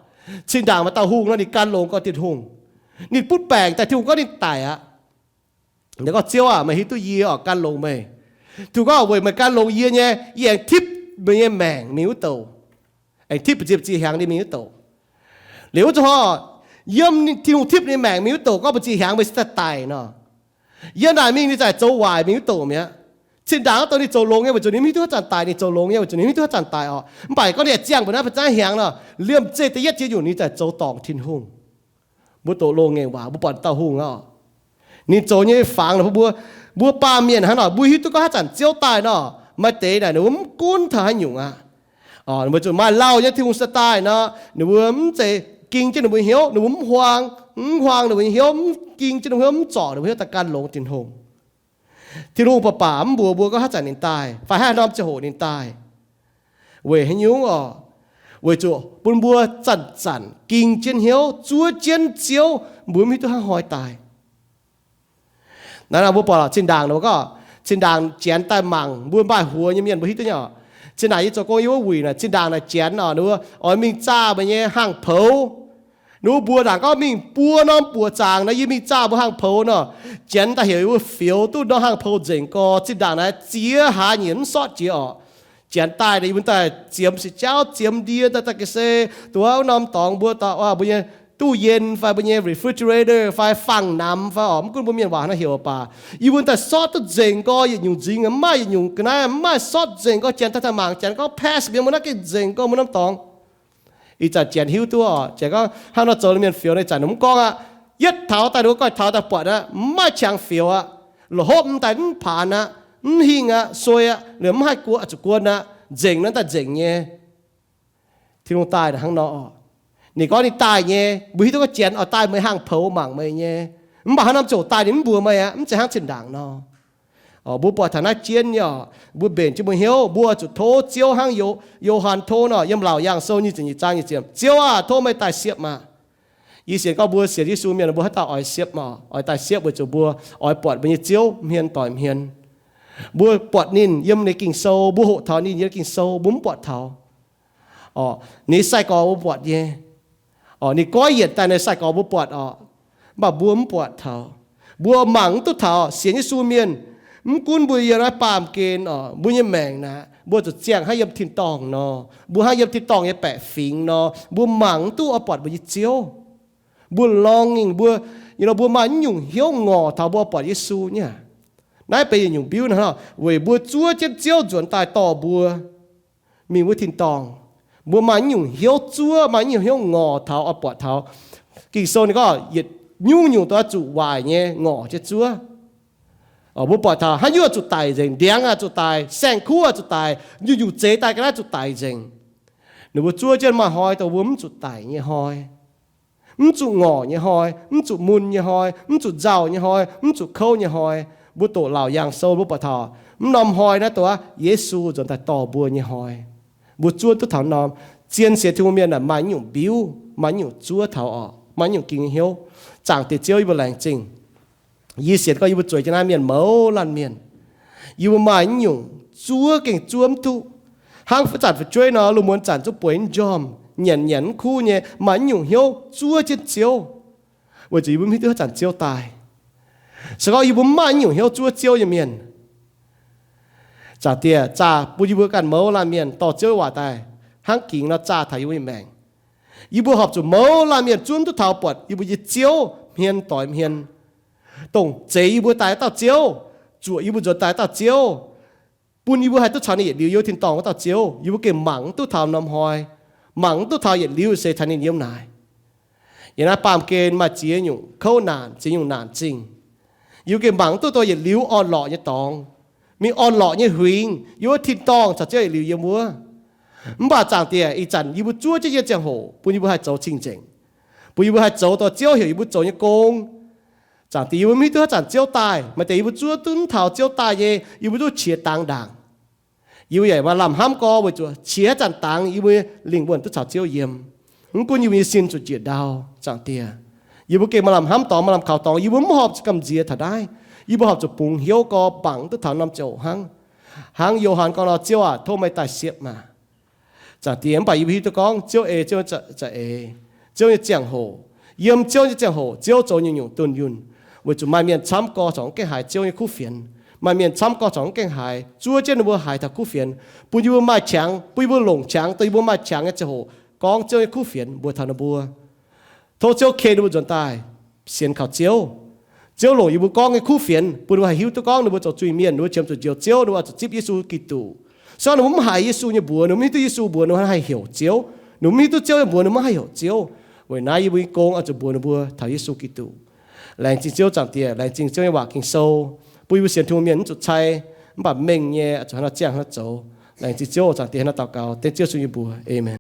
Zinh ndaangc maaih dauh hungh nor, ninh gan longx gorngv Tin-Hungh, ninh butv baengc daaih Tin-Hungh gorngv ninh daic aqv. Ninh gorngv, Ziouv aah, meih hiuv duqv yie oc, gan longx meih. Tin-Hungh gorngv, weic meih gan longx yie nyei, yie aengx tipv meih nyei maengc mingh wuov douc, aengx tipv ba'nziec ziex hnyangx ninh mingh wuov douc. Liuz wuov zuqc hnoi, yiem Tin-Hungh tipv ninh maengc mingh wuov douc gorngv ba'nziec hnyangx meih se daaih daic nor, yiem naaic mingh ninh zaaix zoux waaic mingh wuov douc mi'aqv. Zinh ndaangc wuov douc ninh zoux longx nyei weic zuqc ninh mv hiuv duqv haaix zanc daic, ninh zoux longx nyei weic zuqc ninh mv hiuv duqv haaix zanc daic oc. Mv baac gorngv ninh ziangh mbuo naaiv ba'zanv hnyangx nor, liemh zeih da'yietv jiex nyungc ninh zaaix zoux dorngc Tin-Hungh. Mbuo doqc loz-ngaengc waac, mbuo buatc dauh hungh aqv. Ninh zoux nyei fangx naaic bun mbuo, mbuo baamh mienh hnangv nor, mbuo hiuv duqv gorngv haaix zanc Ziouv daaih nor, maaih deix naaic ninh mbuo mv gunv taux haaix nyungc aqv. Ninh mbuo zuqc maaih lauh nyei Tin-Hungh se daaih nor, ninh mbuo mv zeiz ging jienv ninh mbuo hnyouv, ninh mbuo mv huaang, mv huaang ninh mbuo nyei hnyouv, mv ging jienv ninh mbuo hnyouv, mv zorc ninh mbuo hnyouv daaih gan longx Tin-Hungh. Tin-Hungh baac baac mv mbuox mbuo gorngv haaix zanc ninh daaih fai haaix norm ziangh hoc ninh daaih. Weic haaix nyungc oc? Weic zuqc bun mbuo zanc-zanc ging jienv hnyouv zuov jienv Ziouv, mbuo mv hiuv duqv hnangv haaix hnoi daaih. Naaiv mbuo buatc zinh ndaangc ninh mbuo gorngv, zinh ndaangc Janx daaih mangc mbuo maaih huox nyei mienh mbuo hiuv duqv nyei oc. Zinh ndaangc yie zoux gong yiem wuov wuic naaic, zinh ndaangc naaic Janx oc, ninh mbuo oix mingh zaah meih nyei hangh poux. Ninh mbuo mbuox ndaangc gorngv mingh buo norm buoqc zaangc nor, yie mingh zaah mbuo hangh poux nor, Janx daaih heuc yie mbuo fioux duqv norm hangh poux nzengc gorx. Zinh ndaangc naaic ziex hlaax nyeic mv sortv jiex oc. Janx daaih nor, yie mbuo daaih ziemx sic jauv, ziemx ndie daaih, daaih ga'sie, duqv wuov norm dorngx mbuo, mbuo nyei ตู้เย็น fai mbuo nyei refrigerator fai fangx namx fai oc, mv gunv mbuo mienh waac naaiv heuc baac, yie mbuo daaih sortv duqv nzengc gorx, yietc nyungc nzingx mv maaih, yietc nyungc ga'naaiv mv maaih, sortv nzengc gorx. Janx daaih daaih mangc, Janx gorngv pass mienh mbuo naaiv gengh nzengc gorx mbuo norm dorngx. Ih zanc Janx hiuv duqv oc, Janx gorngv hnangv nor zoux mienh fioux nor, ih zanc ninh mv gorngv aqv. Yietv taux daaih ninh mbuo goiv taux daaih buatc aqv, mv maaih qangx fioux aqv, la'hopv mv daaih mv paanx aqv, mv hingh aqv, suei aqv, liemh mv haih guon, zuqc guon aqv, nzengc nor daaih nzengc nyei. Tin-Hungh daaih hnangv nor oc. Ninh gorngv ninh daaih nyei, mbuo hiuv duqv gorngv Janx oix daaih meih hangh poux mangc meih nyei. Mv baac haaix norm ziouc daaih ninh mv mbuox meih aqv, mv zeiz hnangv zinh ndaangc nor. Mbuo buatc taux naaiv jienv nyei oc, mbuo mbenc jienv mbuo hnyouv, mbuo zuqc tov Ziouv hnangv Yo, Yo^han tov nor, yiem Laauc Yaangh Sou nyic ziepc nyeic zaang nyic ziepc, Ziouv aah, tov meih daaih siepv maah! Yie sienx gorngv mbuo sienx Yesu mienh mbuo haaix dauh oix siepv maah? Oix daaih siepv weic zuqc mbuo oix buatc mbuo nyei Ziouv hmien doic hmien. Mbuo buatc ninh yiem ninh Ging-Sou, mbuo hoqc taux ninh yiem Ging-Sou, mbuo mv buatc taux. Ninh sai-gorx mbuo buatc nyei. Ninh goiv yienc daaih ninh sai-gorx mbuo buatc oc. Mv baac mbuo mv buatc taux. Mbuo mangc mv duqv taux sienx Yesu mienh. Mv gunv mbuo yiem naaiv baamh gen oc, mbuo nyei maengc naaic, mbuo zuqc ziangh hnangv yiem tin-dorngh nor, mbuo hnangv yiem tin-dorngh nyei baeqc fingx nor, mbuo mangc mv duqv oix buatc mbuo nyei Ziouv. Mbuo longingh, mbuo, mbuo maaih mv nyungc hnyouv ngorc taux mbuo oix buatc Yesu nyei. Naaiv benx yietc nyungc mbiuv hnangv nor, weic mbuo zuov jienv Ziouv nzuonx daaih dorh mbuo mingh wuov tin-dorngh. Mbuo maaih mv nyungc hnyouv zuov, maaih mv nyungc hnyouv ngorc taux oix buatc taux. Ging-Sou ninh gorngv yietc nyungc-nyungc doix zuqc waaic nyei ngorc jienv zuov. Mbuo buatc taux haaix nyungc zuqc daic nzengc, ndiangx aah zuqc daic, saeng-kuv aah zuqc daic, nyungc-nyungc zeix daaih ga'naaiv zuqc daic nzengc. Ninh mbuo zuov jienv maaih hnoi dongh mbuo mv zuqc daic nyei hnoi, mv zuqc ngorc nyei hnoi, mv zuqc mun nyei hnoi, mv zuqc nzauh nyei hnoi, mv zuqc kouv nyei hnoi. Mbuo doqc Laauc Yaangh Sou mbuo buatc taux mv norm hnoi naaiv dongh Yesu nzuonx daaih dorh mbuo nyei hnoi. Mbuo zuov duqv taux norm. Zien sienx Tin-Hungh mienh aah, maaih nyungc mbiuv, maaih nyungc zuov taux oc, maaih nyungc ging nyei hnyouv. Zaangc Diex Ziouv, yie mbuo laengz zingh. Yie sienx gorngv yie mbuo zueiz jienv naaiv mienh mouz laanh mienh, yie mbuo maaih nyungc zuov gengh zuov mv duqv. Hnangv zanc fu'jueiv nor, lungh muonz zanc zungv bueix mv njormh, nyanc nyanc mv kuv nyei, maaih nyungc hnyouv zuov jienv Ziouv, weic zuqc yie mbuo mv hiuv duqv haaix zanc Ziouv daaih. Se gorngv yie mbuo mv maaih nyungc hnyouv zuov Ziouv nyei mienh, Zaangc Diex zaah bun yie mbuo ganh mouz laanh mienh dorh Ziouv nyei waac daaih hnangv gingx nor zaah taux yie mbuo nyei maengc. Yie mbuo horpc zuqc mouz laanh mienh zuov duqv taux buatc yie mbuo nyei Ziouv hmien doix hmien. dongh zeix yie mbuo daaih dauh Ziouv, zuoqc yie mbuo nzuonx daaih dauh Ziouv, bun yie mbuo haih duqv caux ninh yietc liuz yiem wuov tin-dorngh wuov dauh Ziouv. Yie mbuo gengh mangc mv duqv taux norm hnoi, mangc mv duqv taux yietc liuz se taux ninh yiem naaic. Yiem naaiv baamh gen maaih ziex nyungc kouv naanc, ziex nyungc naanc zingh. Yie mbuo gengh mangc mv duqv dongh yietc liuz orn-lorqc nyei dorngx, mingh orn-lorqc nyei huingx yiem wuov tin-dorngh caux Ziouv yietc liuz yiem wuov. Mv baac Zaangc Diex, ih zanc yie mbuo zuov jienv nyei ziangh hoc bun yie mbuo haih zoux cing-nzengc, bun yie mbuo haih zoux dongh Ziouv heuc yie mbuo zoux nyei gong. Zaangc Diex, yie mbuo mv hiuv duqv haaix zanc Ziouv daaih. Maaih deix yie mbuo zuov duqv taux Ziouv daaih nyei, yie mbuo duqv qiex dangx ndaangc. Yie mbuo yaac maaih lamh hnamv gorngv weic zuqc qiex haaix zanc dangx yie mbuo lingh wuonh duqv caux Ziouv yiem. Mv gunv yie mbuo nyei sin zuqc njiec ndau, Zaangc Diex, yie mbuo gengh maaih lamh hnamv dorngx, maaih lamh kaux dorngx, yie mbuo mv horpc zuqc gamh nziex taux naaiv. Yie mbuo horpc zuqc bungx hnyouv gorx mangc duqv taux norm ziangh hoc hnangv. Hnangv Yo^han gorngv nor, Ziouv aac, tov meih daaih siepv maah! Zaangc Diex, mv baac yie mbuo hiuv duqv gorngv Ziouv ei Ziouv nyei za'eix, Ziouv nyei ziangh hoc, yiem Ziouv nyei ziangh hoc Ziouv zoux nyungc-nyungc dunh yunh. Weic zuqc maaih mienh camv gorx corc mv gaengh haiz Ziouv nyei kuv fienx. Maaih mienh camv gorx corc mv gaengh haiz, zuov jienv ninh mbuo haiz taux kuv fienx, bun yie mbuo maaih qangx, bun yie mbuo longc qangx, dongh yie mbuo maaih qangx nyei ziangh hoc gorngv Ziouv nyei kuv fienx mbuox taux ninh mbuo. Tov Ziouv ken ninh mbuo nzuonx daaih sienx kaux Ziouv. Ziouv longc yie mbuo gorngv nyei kuv fienx bun ninh mbuo haih hiuv duqv gorngv ninh mbuo zoux zuiz-mienh, ninh mbuo qiemx zuqc njoux Ziouv, ninh mbuo oix zuqc zipv Yesu Giduc. Se gorngv ninh mbuo mv haiz Yesu nyei mbuox, ninh mbuo mv hiuv duqv Yesu mbuox ninh mbuo haih heuc Ziouv, ninh mbuo mv hiuv duqv Ziouv nyei mbuox ninh mbuo mv haih heuc Ziouv. Weic naaiv yie mbuo nyei gong oix zuqc mbuox ninh mbuo taux Yesu Giduc. Laengz zingh Ziouv, Zaangc Diex, laengz zingh Ziouv nyei waac Ging-Sou, bun yie mbuo sienx Tin-Hungh mienh mv zuqc cai, mv baac mengh nyei oix zuqc hnangv naaiv ziangh hnangv naaiv zoux. Laengz zingh Ziouv, Zaangc Diex, hnangv naaiv daux gaux dengv Ziouv Yesu nyei mbuox. Aamen.